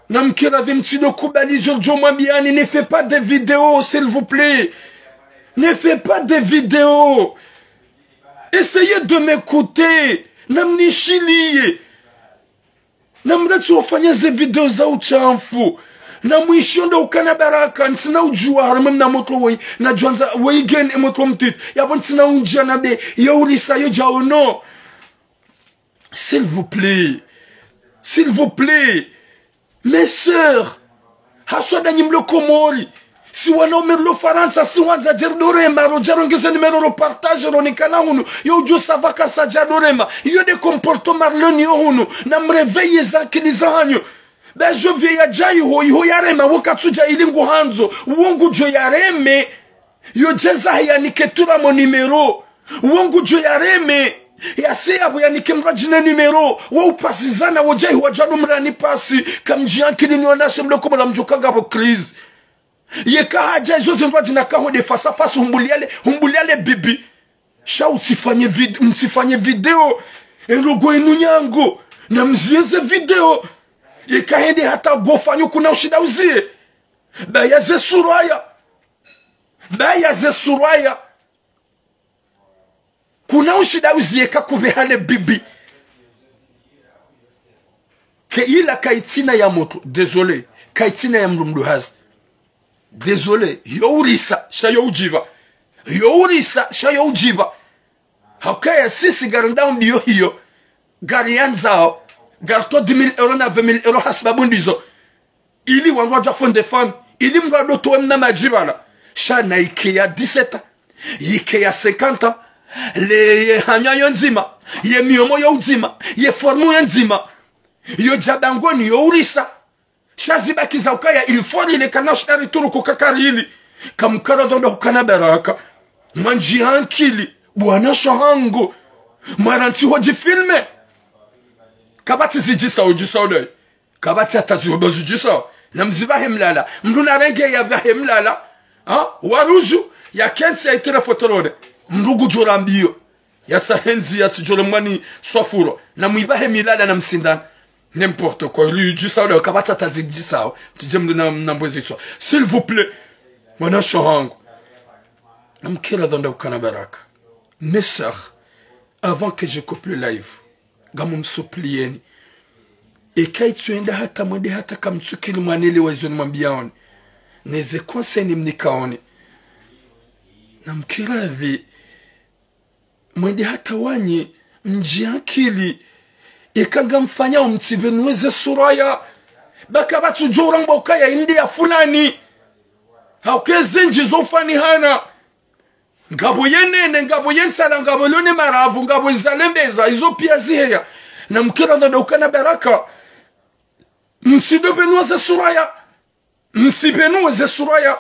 Namkiradhi mtsido kubali zo djo mwambiani, ne fais pas de vidéo, s'il vous plaît. Ne fais pas de vidéo. Essayez de m'écouter. Namnishiliye. Namlatsi wafanya ze video za utshafu. Namwishiyo ndo ukana baraka, ntsina udjua harimwa mna motro woyi, nadjwandza woyi ngena motro mtiti. Yapvo ntsina udja nabe, yo ulisa yo djaono. S'il vous plaît. S'il vous plaît. Mes sœurs. Haswa ndanyi mlo Komori. Si wanaume rilo Farantsa, si wandza djeri dorema, rodja rongeze numéro ro partage ronikana hunu. Yo udjo sava kasa dja dorema. Iyo nde comportement rilo nayo hunu. Namréveille ze akili zahanyu. Ba Je viens yadja iho, iho yarema, wo katsudja ili nguhandzo. Wo ngudjo yareme. Yo djeza yanike tura mo numéro. Wo ngudjo yareme. Yase yapvo yanike mradji ne numéro. Wo upasizana, wo dja iho wadja do mrani pasi. Kamdji akili nyi wanashe mlo Komori mdjoka ngapvo crise. Yeka hadja izo zindru wadjina kaho nde face à face humbuliale, humbuliale bibi. Sha utsifanye vid-, mtsifanye video. Erogo inu nyango. Namziye ze video. Yeka hende hata gofanyo kuna ushinda uziye. Ba ya ze suraya. Ba ya ze suraya. Kuna ushinda uziye ka kupve hale bibi. Ke ila kayitsina ya motro. Désolé. Kayitsina ya mdru mdru hazi. Désolé. Yo ulisa, sha yo udjiba. Yo ulisa, sha yo udjiba. Hauka ya sisi ngari ndawo ndiyo hiyo. Ngari yandzao. Ngari towa dix mille euros na vingt mille euros hasibabu ndizo. Ili wandru wadja font de femme. Ili mdru ado towe mna madji bala. Sha nayike ya dix-sept ans. Yike ya cinquante ans. Le ye hanya yo ndzima. Ye mihomo yo udzima. Ye forme yo ndzima. Yo dja bangweni yo ulisa. Sha zibaki za ukaya il faut rile kana shari turuku kakari ili. Kamkara dhondo hukana baraka. Mwandji ankili. Bo wanashe hangu. Mwarantsi hodji filme. Kapvatsi zidjisa udjisa udayi. Kapvatsi hata zihoba zidjisa. Namzipvahe mlala. Mdru narenge yapvahe mlala. Ha? Wa rouge, ya kentsi ya itira foto lone. Mndru ngudjo rambiyo. Yatsahe ndzi, yatsidjole mwani swafuro. Na mwibahe milala na msindana. N'importe quoi. Lui, djisao da, kapvatsi hata zidjisao. Tsidje mndru na, na mbwe zitswa. S'il vous plaît. Mwanasho hangu. Namkira dho nda ukana baraka. Mes sœurs, avant que je coupe le live, ngamumsupplieni. Eka itsuenda hata mwende hata kamtsukiri mwanelewa izo nimwambiaoni. Neze conseil nimnikaoni. Namkira dhi, mwende hata wanyi, mdji ankili. Eka ngamfanyao mtsipvenuwe ze suraya. Ba kapvatsu djo urambwa ukaya inde ya fulani. Hauka zindji zo ufanihana. Ngapvo ye nene, ngapvo ye ntsala, ngapvo lone maravu, ngapvo zalembeza, izo pia ziheya. Namkira dho nda ukana baraka. Mtsidopvenuwa ze suraya. Mtsipvenuwe ze suraya.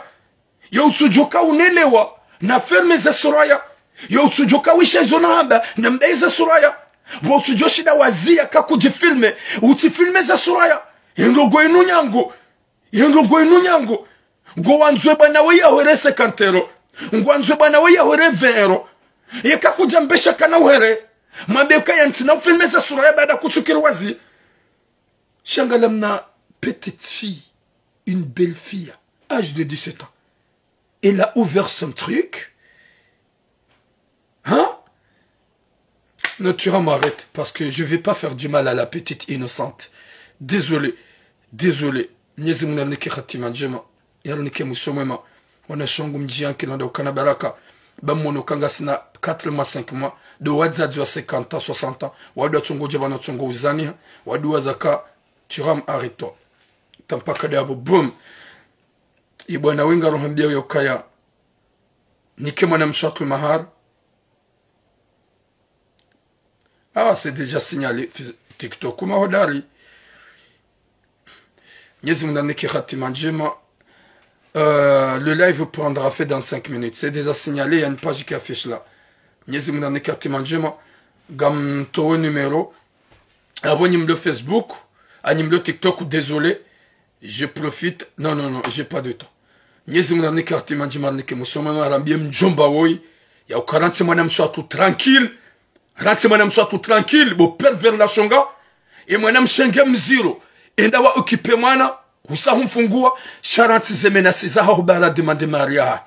Yo utsudjoka unelewa, na ferme ze suraya. Yo utsudjoka wisha izo nahamba, na mdayi ze suraya. Wo utsudjoshinda waziya kakudjifilme, utsifilme ze suraya. Ye ndrongo inu nyangu. Ye ndrongo inu nyangu. Ngo wandzwe bwana we ya hwere cinquante euros. Ngo wandzwe bwana we ya hwere vingt euros. Yeka kudja mbesha kana uhere. Mwambe ukaya ntsina ufilme ze suraya baada kutsukiri wazi. Shangalia mna petite fille, une belle fille, âge de dix-sept ans. Elle a ouvert son truc. Hein? Non, tu vas m'arrêter parce que je vais pas faire du mal à la petite innocente. Désolé. Désolé. Mwenyezi Mungu nanike hatima ndjema. Yarinike mwiso mwema. Wanashangu mdji ankili nda ukana baraka. Ba mwono ka ngasina quatre mois, cinq mois. Ndo wadzadze wa cinquante ans, soixante ans. Wadu watsongo dja bana tsongo uzani. Wadu wazaka, tu vas m'arrêter. Tampaka de abo, boum. Ibwana wenga rohambia yo kaya. Nike mwanamshe hatru mahar. Ah, c'est déjà signalé. Fi-, TikTok, mahodari. Mwenyezi Mungu nanike hatima ndjema. Euh, le live prendra fin dans cinq minutes. C'est déjà signalé, il y a une page qui affiche là. Mwenyezi Mungu nanike hatima ndjema. Ngamtowe numéro. Abo nyi mlo Facebook, anyi mlo TikTok, désolé. Je profite. Non, non, non, j'ai pas de temps. Mwenyezi Mungu nanike hatima ndjema, nanike mwiso mwema, rambie mdjomba woyi. Ya uka rantsi mwanamshe hatru tranquille. Rantsi mwanamshe hatru tranquille, bo pervers la shonga. E mwanamshe nge mziro. Enda wa occuper mwana, usa humfungua, sha rantsi ze menaces zaho hubala demande mariage.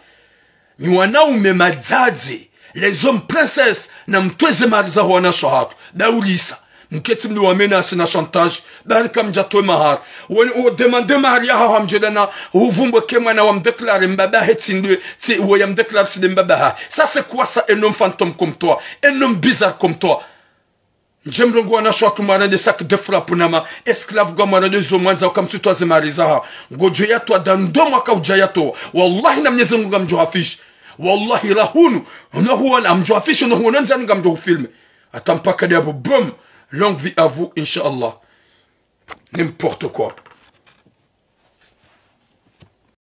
Nyi wanaume madzadze, les hommes princesses, namtowe ze mahari zaho wanashe hatru. Ba ulisa. Mketsi mli wa menace na chantage. Ba rika mdja towe mahari. Wen-, wo demande mahari yaho hamdjeda na uvumbwe ke mwana wa mdéclarer mbaba he tsi ndo, tsi, wo ya mdéclarer tsi nde mbaba ha. Ça, c'est quoi ça, un homme fantôme comme toi? Un homme bizarre comme toi? Ndje mrongo wanashe hatru mwana nde sac de frappe na ma esclave ngwa mwana nde zo mwandza uka mtsitowa ze mahari zaha. Ngodjo yatowa dans deux mois ka udja yatowa. Wallahi na Mwenyezi Mungu ngamdjo hafishe. Wallahi rahunu. Ono huona, ngamdjo hafishe, ono huona ndzani ngamdjo hufilme. Hata mpaka de abo, boum. Longue vie à vous, Inch'Allah. N'importe quoi.